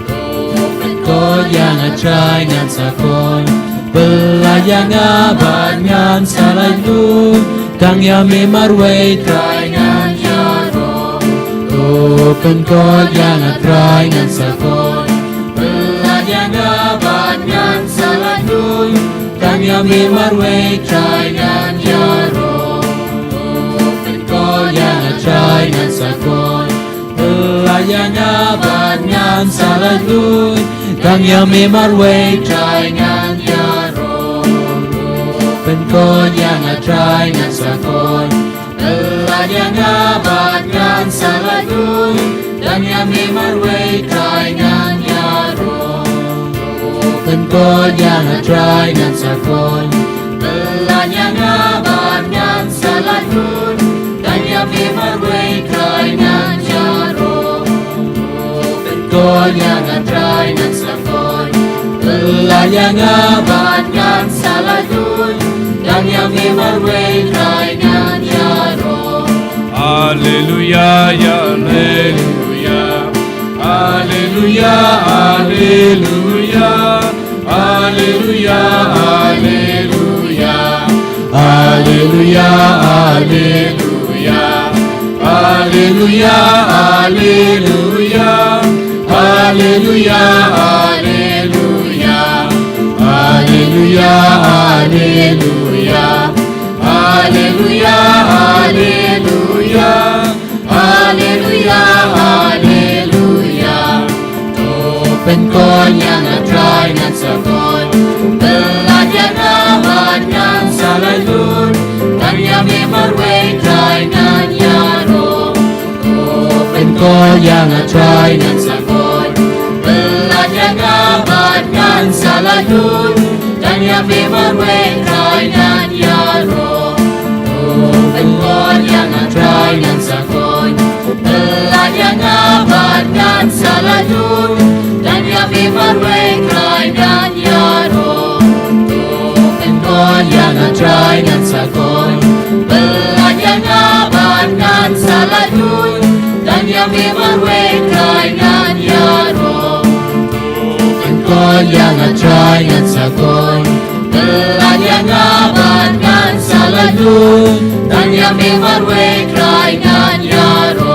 To pynkoit ïa nga Trai ngan sa koit. Pynlait Ïa nga bad ngan sa laitluid, tang ïa me marwei Trai ngan ïaroh. To pynkhuid ïa nga Trai ngan sa khuid. Pyllait ïa nga bad ngan sa laitluid, tang ïa me marwei Trai ngan ïaroh. To pynkhuid ïa nga Trai ngan sa khuid. Pyllait ïa nga bad ngan sa laitluid, tang ïa me marwei Trai ngan ïaroh. Pynkhuid ïa nga Trai ngan sa khuid. Pyllait ïa nga bad ngan sa laitluid, tang ïa me marwei Trai ngan ïaroh. Pynkhuid ïa nga Trai ngan sa khuid. Pyllait ïa nga bad ngan sa laitluid, tang ïa me marwei Trai ngan ïaroh. Pynkhuid ïa nga Trai ngan sa khuid. Pyllait ïa nga bad ngan sa laitluid, tang ïa me marwei Trai ngan ïaroh. Alleluia, alleluia. Alleluia, alleluia. Alleluia, alleluia. Alleluia, alleluia. Alleluia, alleluia. Alleluia, alleluia. Alleluia, alleluia. Alleluia, alleluia. Alleluia, alleluia. To pynkhuid ïa nga Trai ngan sa khuid. Pyllait ïa nga bad ngan sa laitluid, tang ïa me marwei Trai ngan ïaroh. To pynkhuid ïa nga Trai ngan sa khuid. Pyllait ïa nga bad ngan sa laitluid, tang ïa me marwei Trai ngan ïaroh. To pynkhuid ïa nga Trai ngan sa khuid. Pyllait ïa nga bad ngan sa laitluid, tang ïa me marwei Trai ngan ïaroh. To pynkhuid ïa nga Trai ngan sa khuid. Pyllait ïa nga bad ngan sa laitluid, tang ïa me marwei Trai ngan ïaroh. Pynkhuid ïa nga Trai ngan sa khuid. Pyllait ïa nga bad ngan sa laitluid, tang ïa me marwei Trai ngan ïaroh.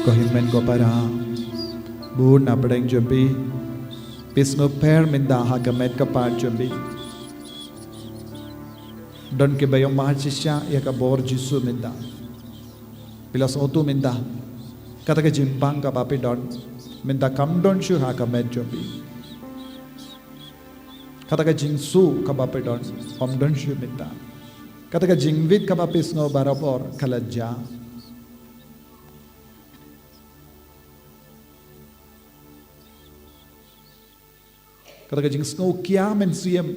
Ko hynmen ko para, bun na pdeng jong phi, phi sngewpher mynta ha ka met ka phad jong phi. Don kiba ïohmad shisha ïa ka bor Jisu mynta. Phi la sngewthuh mynta, kata ka jingpang kaba phi don mynta kam don shuh ha ka met jong phi. Kata ka jingsuh kaba phi don, ym don shuh mynta. Kata ka jingwit kaba phi sngew barabor ka la jia. Kata ka jingsngew khia mynsiem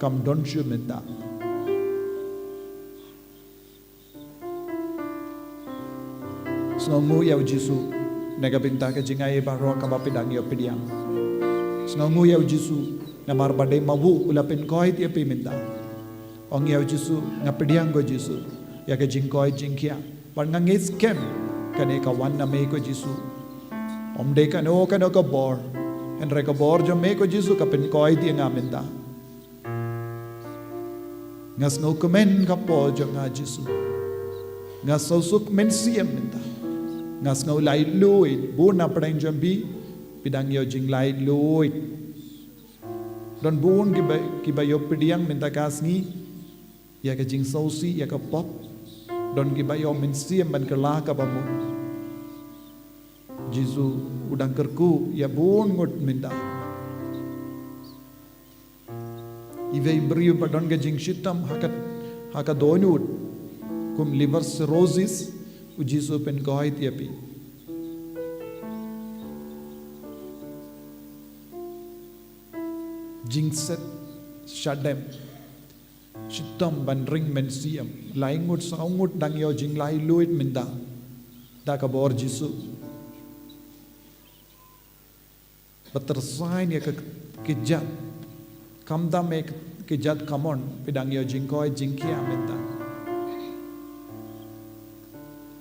kam don shuh mynta. Sngewnguh ïa u Jisu na ka bynta ka jingai baroh kaba phi dang ïoh pdiang. Sngewnguh ïa u Jisu namar ba dei ma u u la pynkoit ïa phi mynta. Ong ïa u Jisu, nga pdiang ko Jisu ïa ka jingkoit jingkhiah. Bad nga ngeit skhem kane ka wan na me ko Jisu. Ym dei kano kano ka bor, hynrei ka bor jong me ko Jisu ka pynkoit ïa nga mynta. Nga sngewkmen ka por jong nga Jisu. Nga sngewsuk mynsiem mynta. Nga sngew laitluid, bun na pdeng jong phi, phi dang ïoh jinglaitluid. Don bun kiba, kiba ïoh pdiang mynta ka sngi ïa ka jingsngewsih ïa ka pop. Don kiba ïoh mynsiem ban kylla kaba mut. Jisu u dang kyrkhu ïa bun ngut mynta. Iwei i briew ba don ka jingshitom ha ka, ha ka dohnud kum liver cirrhosis, u Jisu u pynkoit ïa phi. Jingset shadem, shitom ban ring mynsiem, lai ngut saw ngut dang ïoh jinglaitluid mynta da ka bor Jisu. Ba tyrsain ïa ka kjat, khamtam ïa ka kjat kamon, phi dang ïoh jingkoit jingkhiah mynta.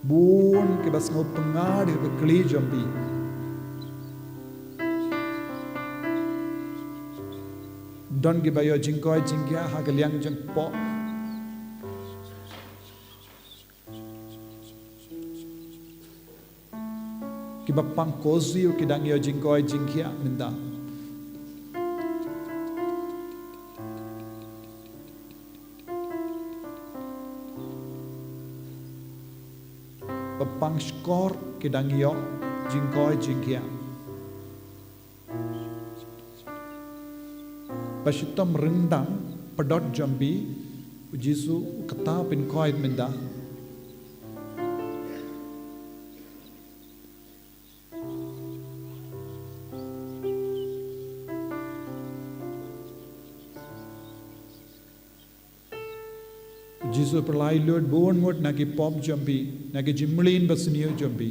Bun kiba sngew pyngngad ïa ka kli jong phi. Don kiba ïoh jingkoit jingkhiah ha ka liang jong pop. Kiba pang kosiew ki dang ïoh jingkoit jingkhiah mynta. Ba pang shkor ki dang ïoh jingkoit jingkhiah. Ba shitom ryndang pdot jong phi, u Jisu u kata u pynkoit mynta. U Jisu u pyllait lut bun ngut na ki pop jong phi, na ki jingmlien basniew jong phi.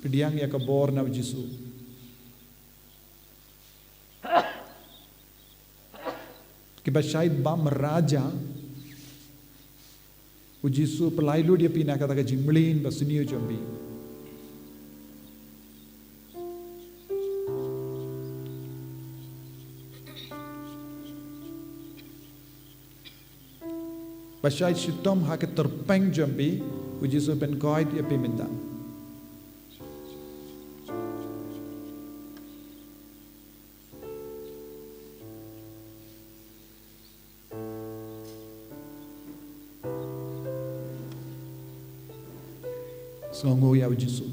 Pdiang ïa ka bor na u Jisu. Kiba shait bam raja, u Jisu u pyllait lut ïa phi na kata ka jingmlien basniew jong phi. Ba shait shitom ha ka tyrpeng jong phi, u Jisu u pynkoit ïa phi mynta. Sngewnguh ïa u Jisu.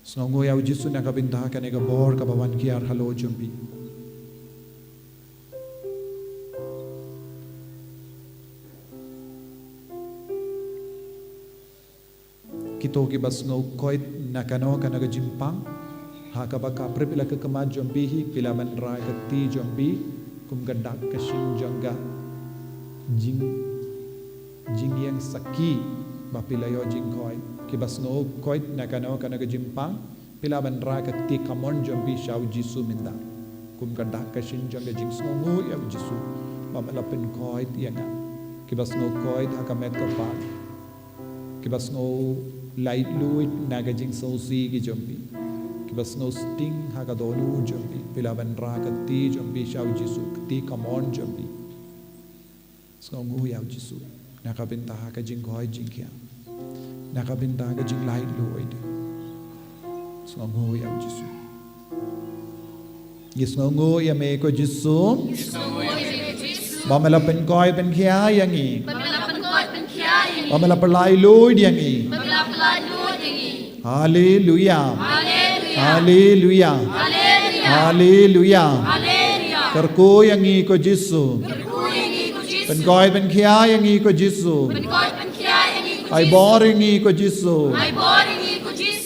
Sngewnguh ïa u Jisu na ka bynta kane ka bor kaba wan kiar halor jong phi. Kito kiba sngew koit na kano kano ka jingpang, ha kaba ka pyrshah la ka khmat jong phi hi, phi lah ban rah ka kti jong phi kum ka dak ka shin jong ka jing, jingïeng sakhi ba phi la ïoh jingkoit. Kiba sngew koit na kano kano ka jingpang, phi lah ban rah ka kti kamon jong phi sha u Jisu mynta kum ka dak ka shin jong ka jingsngewnguh ïa u Jisu ba me la pynkoit ïa nga. Kiba sngew koit ha ka met ka phad, kiba sngew laitluid na ka jingsngewsih ki jong phi, kiba sngew sting ha ka dohnud jong phi, phi lah ban rah ka kti jong phi sha u Jisu, ka kti kamon jong phi. Sngewnguh ïa u Jisu na ka bynta ka jingkoit jingkhiah, na ka bynta ka jinglaitluid. Sngewnguh ïa u Jisu. Ngi sngewnguh ïa me ko Jisu. Ba me la pynkoit pynkhia ïa ngi. Ba me la pynlait luid ïa ngi. Haleluya. Haleluya. Haleluya. Kyrkhu ïa ngi ko Jisu. Pynkoit pynkhia ïa ngi ko Jisu. Ai bor ïa ngi ko Jisu.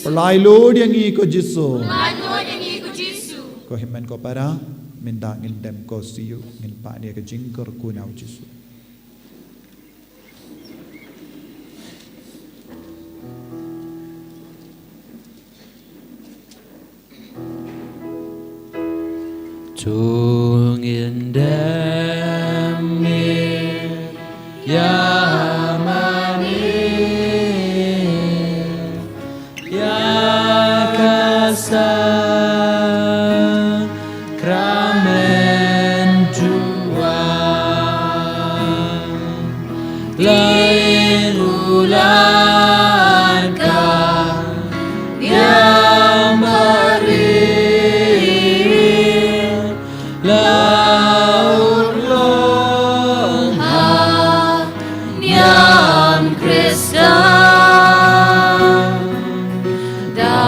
Pynlait luid ïa ngi ko Jisu. Ko hynmen ko para, mynta ngin dem ko siew, ngin pan ïa ka jingkyrkhu na u Jisu. To ngin dem ïa mane ïa ka sakramen juang. Lai rulan ka ïam barit, la ut long ha niam Khristan. Da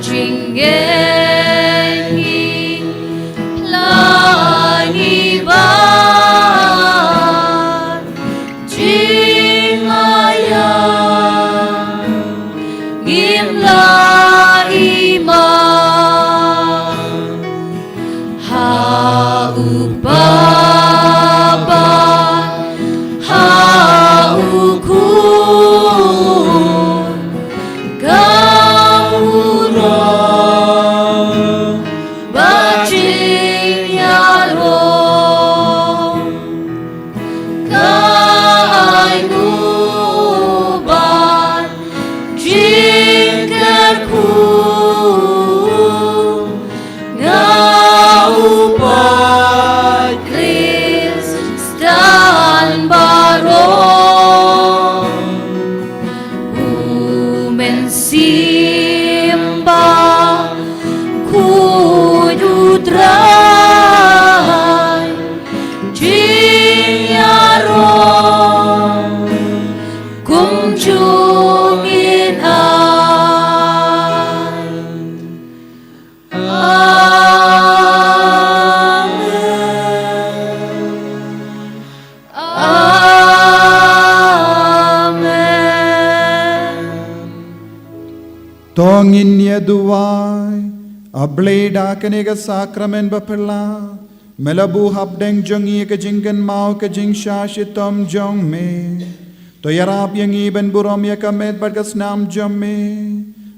jingngeit ngi la ngi ban jingmaya ngim la i ma. Ha u Baba, ha u Khun, ka u Roh Bathymmai ruh. Ka ainguh bad jingkyrkhu, nga u paid Khristan baroh. U Mynsiem Bakhuid u Trai jingïaroh kumjuh ngin ai. Amen. Amen. To ngin ïa duwai. A Blei, da kane ka sakramen baphylla me la buh hapdeng jong ngi ka jingkynmaw ka jingshah shitom jong me. To ïarap ïa ngi ban burom ïa ka met bad ka snam jong me,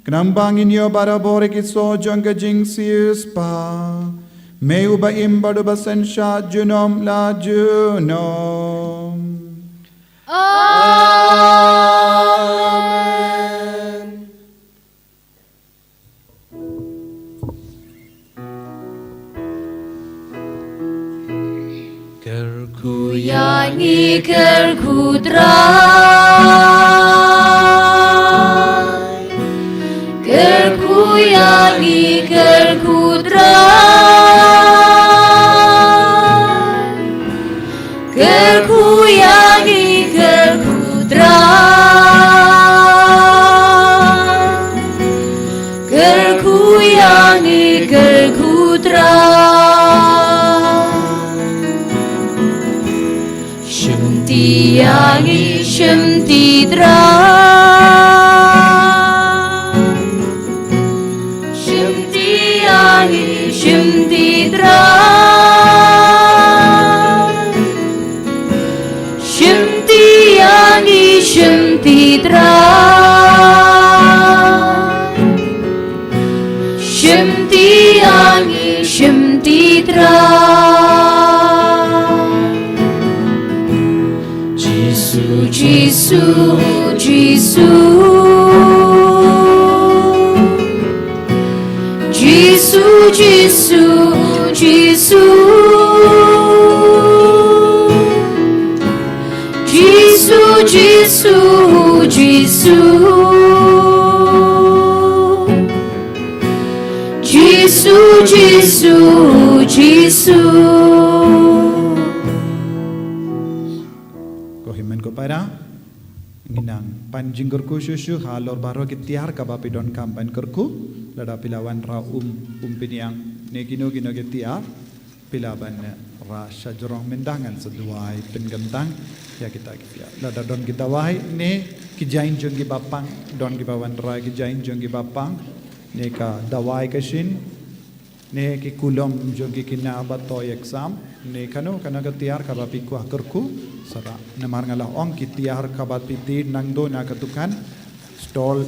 khnang ba ngin ïoh barabor ïa ki soh jong ka jingsiewspah. Me uba im bad uba synshar junom la junom. Amen. Kyrkhu ïa ngi, kyrkhu Trai. Kyrkhu ïa ngi, kyrkhu Trai. Kyrkhu ïa ngi, kyrkhu Trai. Kyrkhu ïa ngi, kyrkhu Trai. Shimti ïa ngi, shimti Trai. Shimti ïa ngi, shimti Trai. Shimti ïa ngi, shimti Trai. Shimti ïa ngi, shimti Trai. Jisu, Jisu, Jisu. Jisu, Jisu, Jisu. Jisu, Jisu, Jisu. Jisu. Ko hynmen ko para, ngi nang pan jingkyrkhu shuh shuh halor baroh ki tiar kaba phi donkam ban kyrkhu. Lada phi la wanrah um, um pynïang ne kino kino ki tiar, phi lah ban rah shajrong mynta, ngan sa duwai pynkyntang ïa kita ki tiar. Lada don ki dawai ne ki jaiñ jong ki bapang, don kiba wanrah ki jaiñ jong ki bapang ne ka dawai ka shin, ne ki kulom jong ki khynnah ba to exam, ne kano kano ka tiar kaba phi kwah kyrkhu, sa rah. Namar nga la ong, ki tiar kaba phi tip nangto na ka dukan stall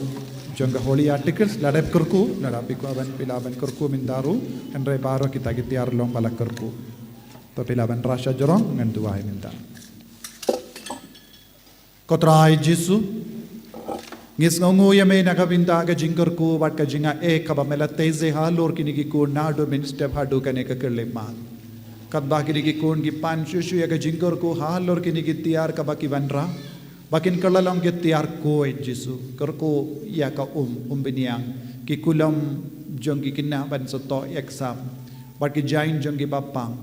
jong ka Holy Articles, lada phi kyrkhu, lada phi kwah ban, phi lah ban kyrkhu mynta ruh. Hynrei baroh kita ki tiar long ba la kyrkhu. To phi lah ban rah shajrong, ngan duwai mynta. Ko Trai Jisu, ngi sngewnguh ïa me na ka bynta ka jingkyrkhu bad ka jingai kaba me la tei halor kine ki khun naduh mynstep haduh kane ka khyllipmat. Katba kine ki khun ki pan shuh shuh ïa ka jingkyrkhu halor kine ki tiar kaba ki wanrah, ba kin kylla long ki tiar khuid, Jisu. Kyrkhu ïa ka um, um pynïang, ki kulom jong ki khynnah ban sa to exam, bad ki jaiñ jong ki bapang,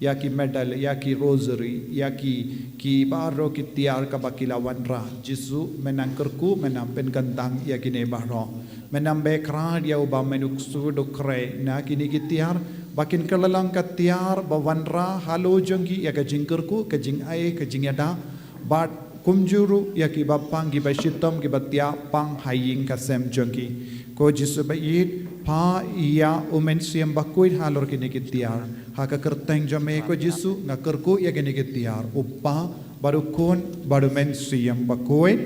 ïa ki medal, ïa ki rosary, ïa ki, ki baroh ki tiar kaba ki la wanrah. Jisu, me nang kyrkhu, me nang pynkyntang ïa kine baroh. Me nang beh kyrhai ïa uba me nuk sud u khrei na kine ki tiar, ba kin kylla long ka tiar ba wanrah halor jong ki ïa ka jingkyrkhu, ka jingai, ka jingïada, bad kumjuh ruh ïa ki bapang kiba shitom, kiba thiah pang ha ïing ka sem jong ki. Ko Jisu ba ïeit, phah ïa u Mynsiem Bakhuid halor kine ki tiar. Ha ka kyrteng jong me ko Jisu nga kyrkhu ïa kine ki tiar, u Kpa, bad u Khun, bad u Mynsiem Bakhuid.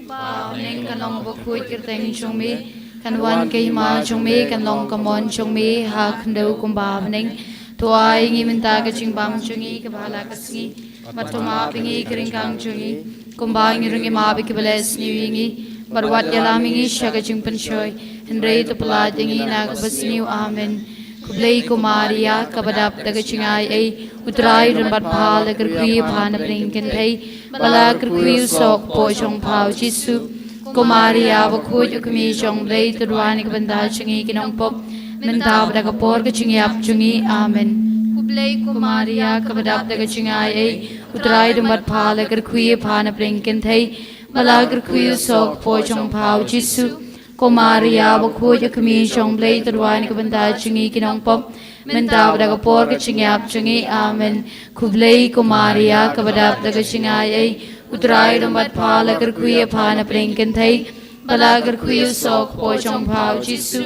Ba ha bneng kan long bakhuid ka kyrteng jong me, kan wan ka hima jong me, kan long ka mon jong me ha khyndew kumba ha bneng. To ai ngi mynta ka jingbam jong ngi kaba ha la ka sngi, bad to map ïa ngi ka ryngkang jong ngi, kumba ngi ruh ngi map ïa kiba leh sniew ïa ngi, bad wat ïalam ïa ngi sha ka jingpynshoi, hynrei to pyllait ïa ngi na kaba sniew. Amen. Khublei ko Maria, kaba dap da ka jingaiei, u Trai u don bad pha, la kyrkhu ïa pha na pdeng kynthei, ba la kyrkhu ïa u soh kpoh jong pha u Jisu. Ko Maria bakhuid, u kmie jong u Blei, to duwai na ka bynta jong ngi ki nongpop, mynta bad ha ka por ka jingïap jong ngi. Amen. Khublei ko Maria, kaba dap da ka jingaiei, u Trai u don bad pha, la kyrkhu ïa pha na pdeng kynthei, ba la kyrkhu ïa u soh kpoh jong pha u Jisu. Ko Maria bakhuid, u kmie jong u Blei, to duwai na ka bynta jong ngi ki nongpop, mynta bad ha ka por ka jingïap jong ngi. Amen. Khublei ko Maria, kaba dap da ka jingaiei, u Trai u don bad pha, la kyrkhu ïa pha na pdeng kynthei, ba la kyrkhu ïa u soh kpoh jong pha u Jisu.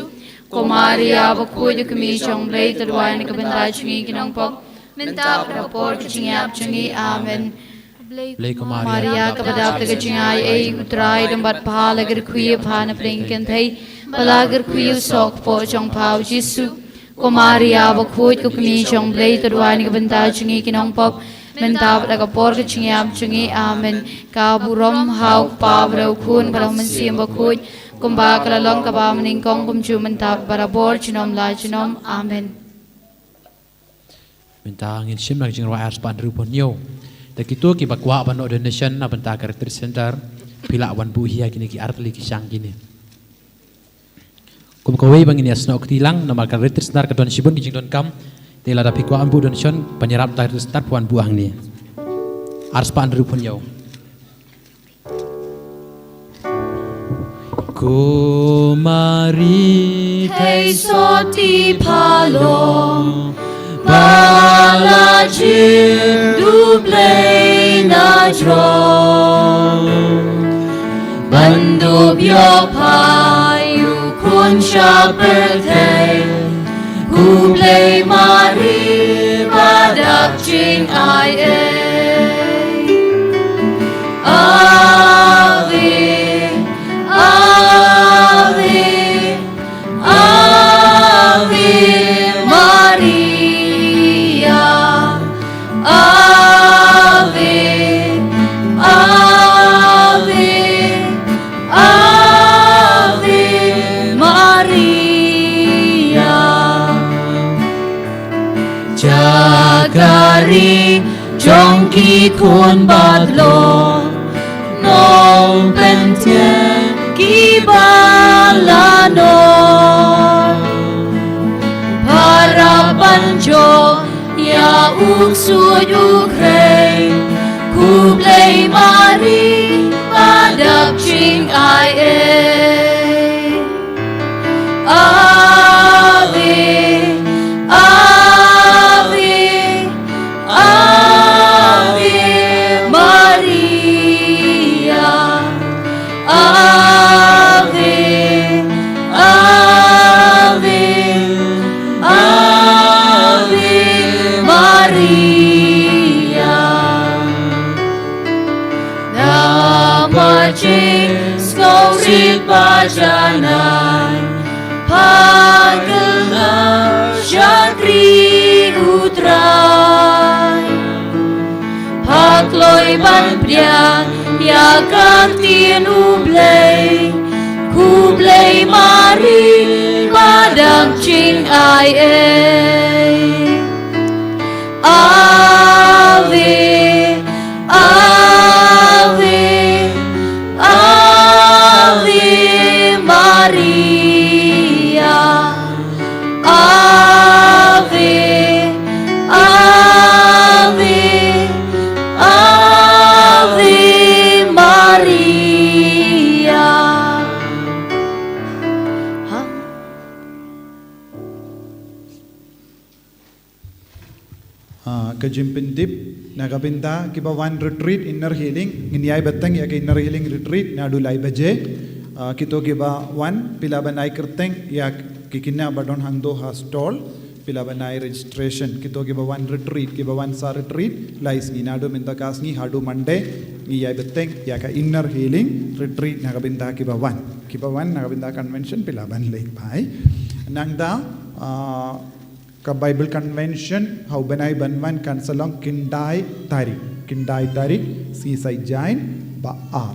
Ko Maria bakhuid, u kmie jong u Blei, to duwai na ka bynta jong ngi ki nongpop, mynta bad ha ka por ka jingïap jong ngi. Amen. Khublei ko Maria, kaba dap da ka jingaiei, u Trai u don bad pha, la kyrkhu ïa pha na pdeng kynthei, ba la kyrkhu ïa u soh kpoh jong pha u Jisu. Ko Maria bakhuid, ko kmie jong u Blei, to duwai na ka bynta jong ngi ki nongpop, mynta bad ha ka por ka jingïap jong ngi. Amen. Ka burom ha u Kpa bad ha u Khun bad ha u Mynsiem Bakhuid, kumba ka la long kaba ha bneng, kumjuh mynta bad barabor, junom la junom. Amen. Mynta ngin shim na ka jingrwai ar spah hynriewphew hynñiew. Te kito kiba kwah ban noh donation na bynta ka retreat center, phi lah wan buh hi ha kine ki artylli ki shang kine. Kum kawei ba ngin ïa snoh kti lang, namar ka retreat center ka don shibun ki jingdonkam. Te lada phi kwah ban buh donation ban ïarap bynta ka retreat center, phi wan buh hangne. Ar spah hynriewphew hynñiew. Ko Mari kheisotti pha long, ba la jied u Blei na jrong. Ban dup ïoh pha ïa u Khun sha pyrthei, khublei Mari ba dap jingaiei. Ave, Ave, Ave Maria. Ave, Ave, Ave Maria. Jakari jong ki khun ba long, nongpynthiah kiba la noh. U ksuid u khrei, khublei Mari, ba dap jingai ei. Ave, Ave, Ave Maria. Ave, Ave, Ave Maria. Namar jingsngewrit ba janai, pha kylla shakri U Trai. Pha kloi ban pdiang ïa ka ktien U Blei. Khublei Mari, ba dap jingai ei. Ave, Ave, Ave Maria. Ave, Ave, Ave Maria. Ah, ka jingpyndep na ka bynta kiba wan retreat inner healing, ngin ïai bteng ïa ka inner healing retreat naduh lai baje. Ah, kito kiba wan, phi lah ban ai kyrteng ïa ki khynnah ba don hangto ha stall, phi lah ban ai registration. Kito kiba wan retreat, kiba wan sa retreat lai sngi, naduh mynta ka sngi haduh Monday, ngi ïai bteng ïa ka inner healing retreat na ka bynta kiba wan. Kiba wan na ka bynta convention, phi lah ban leit bha. Nangta, ah, ka Bible Convention ha u bnai ban wan kan sa long khyndai tarik, khyndai tarik, sngi Saitjaiñ, ba ar.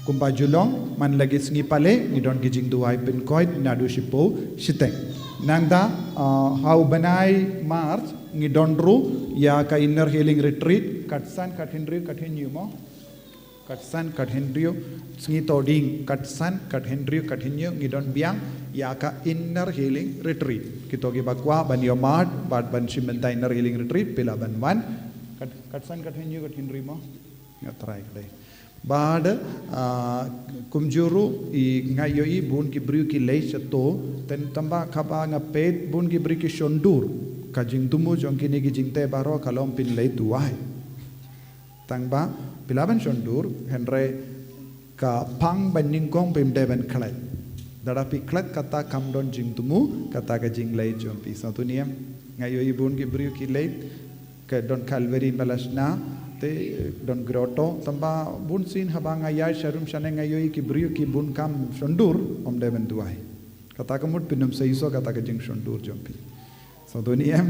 Kumba ju long man la ki sngi, pale ngi don ki jingduwai pynkoit naduh shiphew shiteng. Nangta, ah, ha u bnai March ngi don ruh ïa ka inner healing retreat, katsan, kathynriew, kathynñiew mo. Katsan, kathynriew, sngi Thohdieng, katsan, kathynriew, kathynñiew, ngi don biang ïa ka inner healing retreat. Kito kiba kwah ban ïohmad bad ban shim bynta inner healing retreat, phi lah ban wan. Kat-, katsan, kathynñiew, kathynriew mo. Nga trai ka dei. Bad, ah, kumjuh ruh, i nga ïohi bun ki briew ki leit shato, tang tangba kaba nga peit bun ki briew ki shon dur. Ka jingthmu jong kine ki jingtei baroh ka long phin leit duwai. Tangba phi lah ban shon dur, hynrei ka pang ba nyngkong phim dei ban khlad. Lada phi khlad, kata kam don jingthmu, kata ka jingleit jong phi. Sngewthuh ne em? Nga ïohi bun ki briew ki leit, ka don Calvary ba la shna, te don grotto, tangba bun sien haba nga ïaid sharum shane nga ïohi ki briew ki bun kam shon dur, ym dei ban duwai. Kata ka mut phin ym sa ïohi kata ka jingshon dur jong phi. Sngewthuh ne em?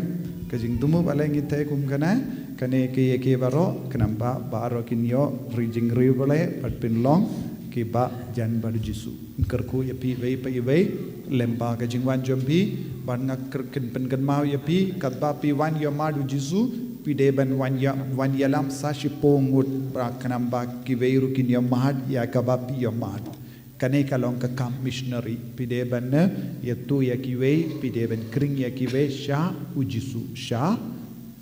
Ka jingthmu ba lei ngi theh kum kane, kane ki ïa ki baroh, khnang ba baroh kin ïoh ri jingriewblei bad phin long kiba jan bad U Jisu. Kyrkhu ïa phi iwei pa iwei lem bad ka jingwan jong phi, bad nga kyrkhu pynkynmaw ïa phi, katba phi wan ïohmad U Jisu, phi dei ban wan ïa, wan ïalam sa shiphew ngut, bad khnang ba kiwei ruh kin ïohmad ïa kaba phi ïohmad. Kane ka long ka kam missionary. Phi dei ban ïathuh ïa kiwei, phi dei ban khring ïa kiwei sha U Jisu, sha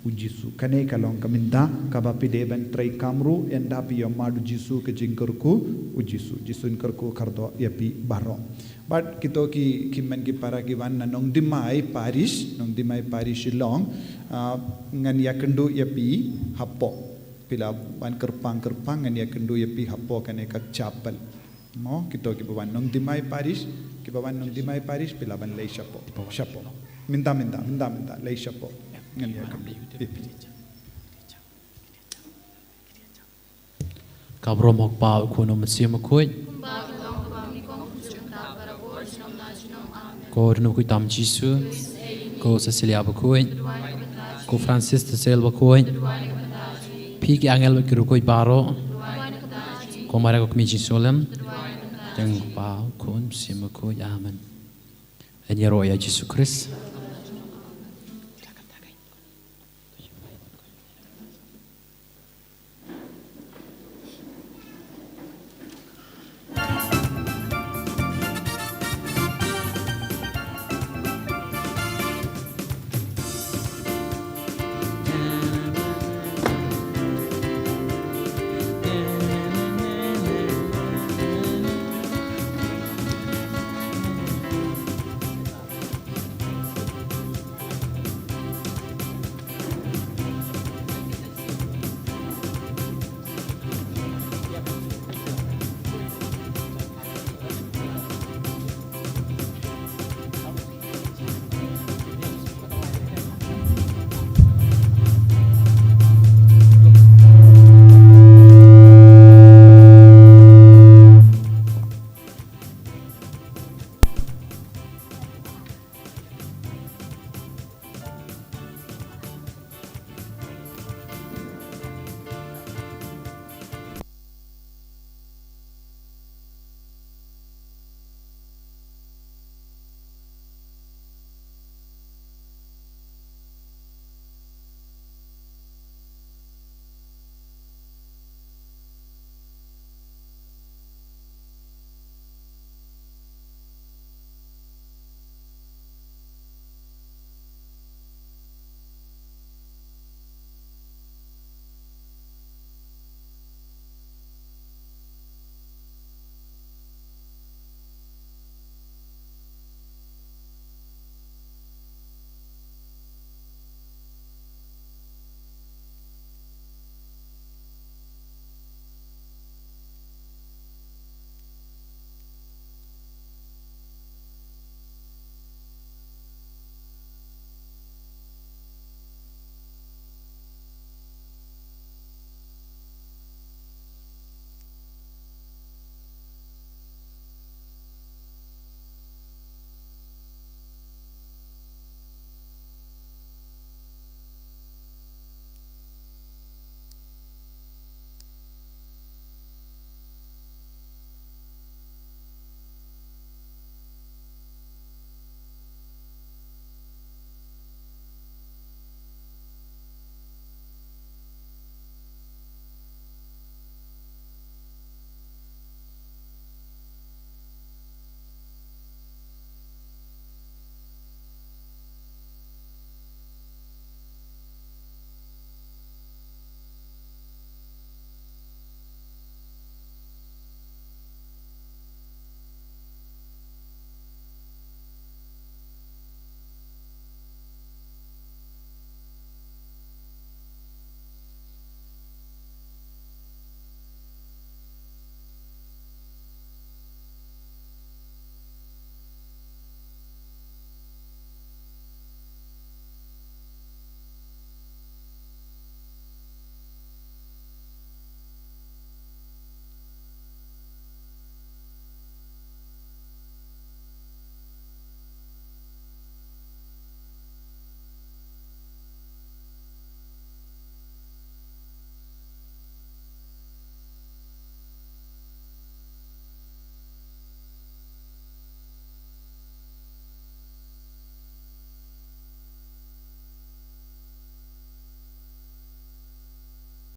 U Jisu. Kane ka long ka bynta kaba phi dei ban trei kam ruh, ynda phi ïohmad U Jisu, ka jingkyrkhu U Jisu. Jisu un kyrkhu kyrdoh ïa phi baroh. Bad kito ki, ki hynmen ki para ki wan na Nongdimai Parish, Nongdimai Parish Shillong, ah, ngan ïakynduh ïa phi hapoh. Phi lah ban kyrpang kyrpang, ngan ïakynduh ïa phi hapoh kane ka chapel. Mo, kito kiba wan Nongdimai Parish, kiba wan Nongdimai Parish, phi lah ban leit shapoh, shapoh. Mynta, mynta, mynta, mynta, leit shapoh. Ngan ïa ka. Ka burom ha U Kpa, U Khun, U Mynsiem Bakhuid. Ko Dei Bakhuid tam Jisu. Ko Cecilia Bakhuid. Ko Francis Tesel Bakhuid. Phi ki angel bad ki riewkhuid baroh. Ko Maria ko Kmie Jingsngewlem. Dei U Kpa, U Khun, U Mynsiem Bakhuid. Amen. Yn ïaroh ïa Jisu Khrist.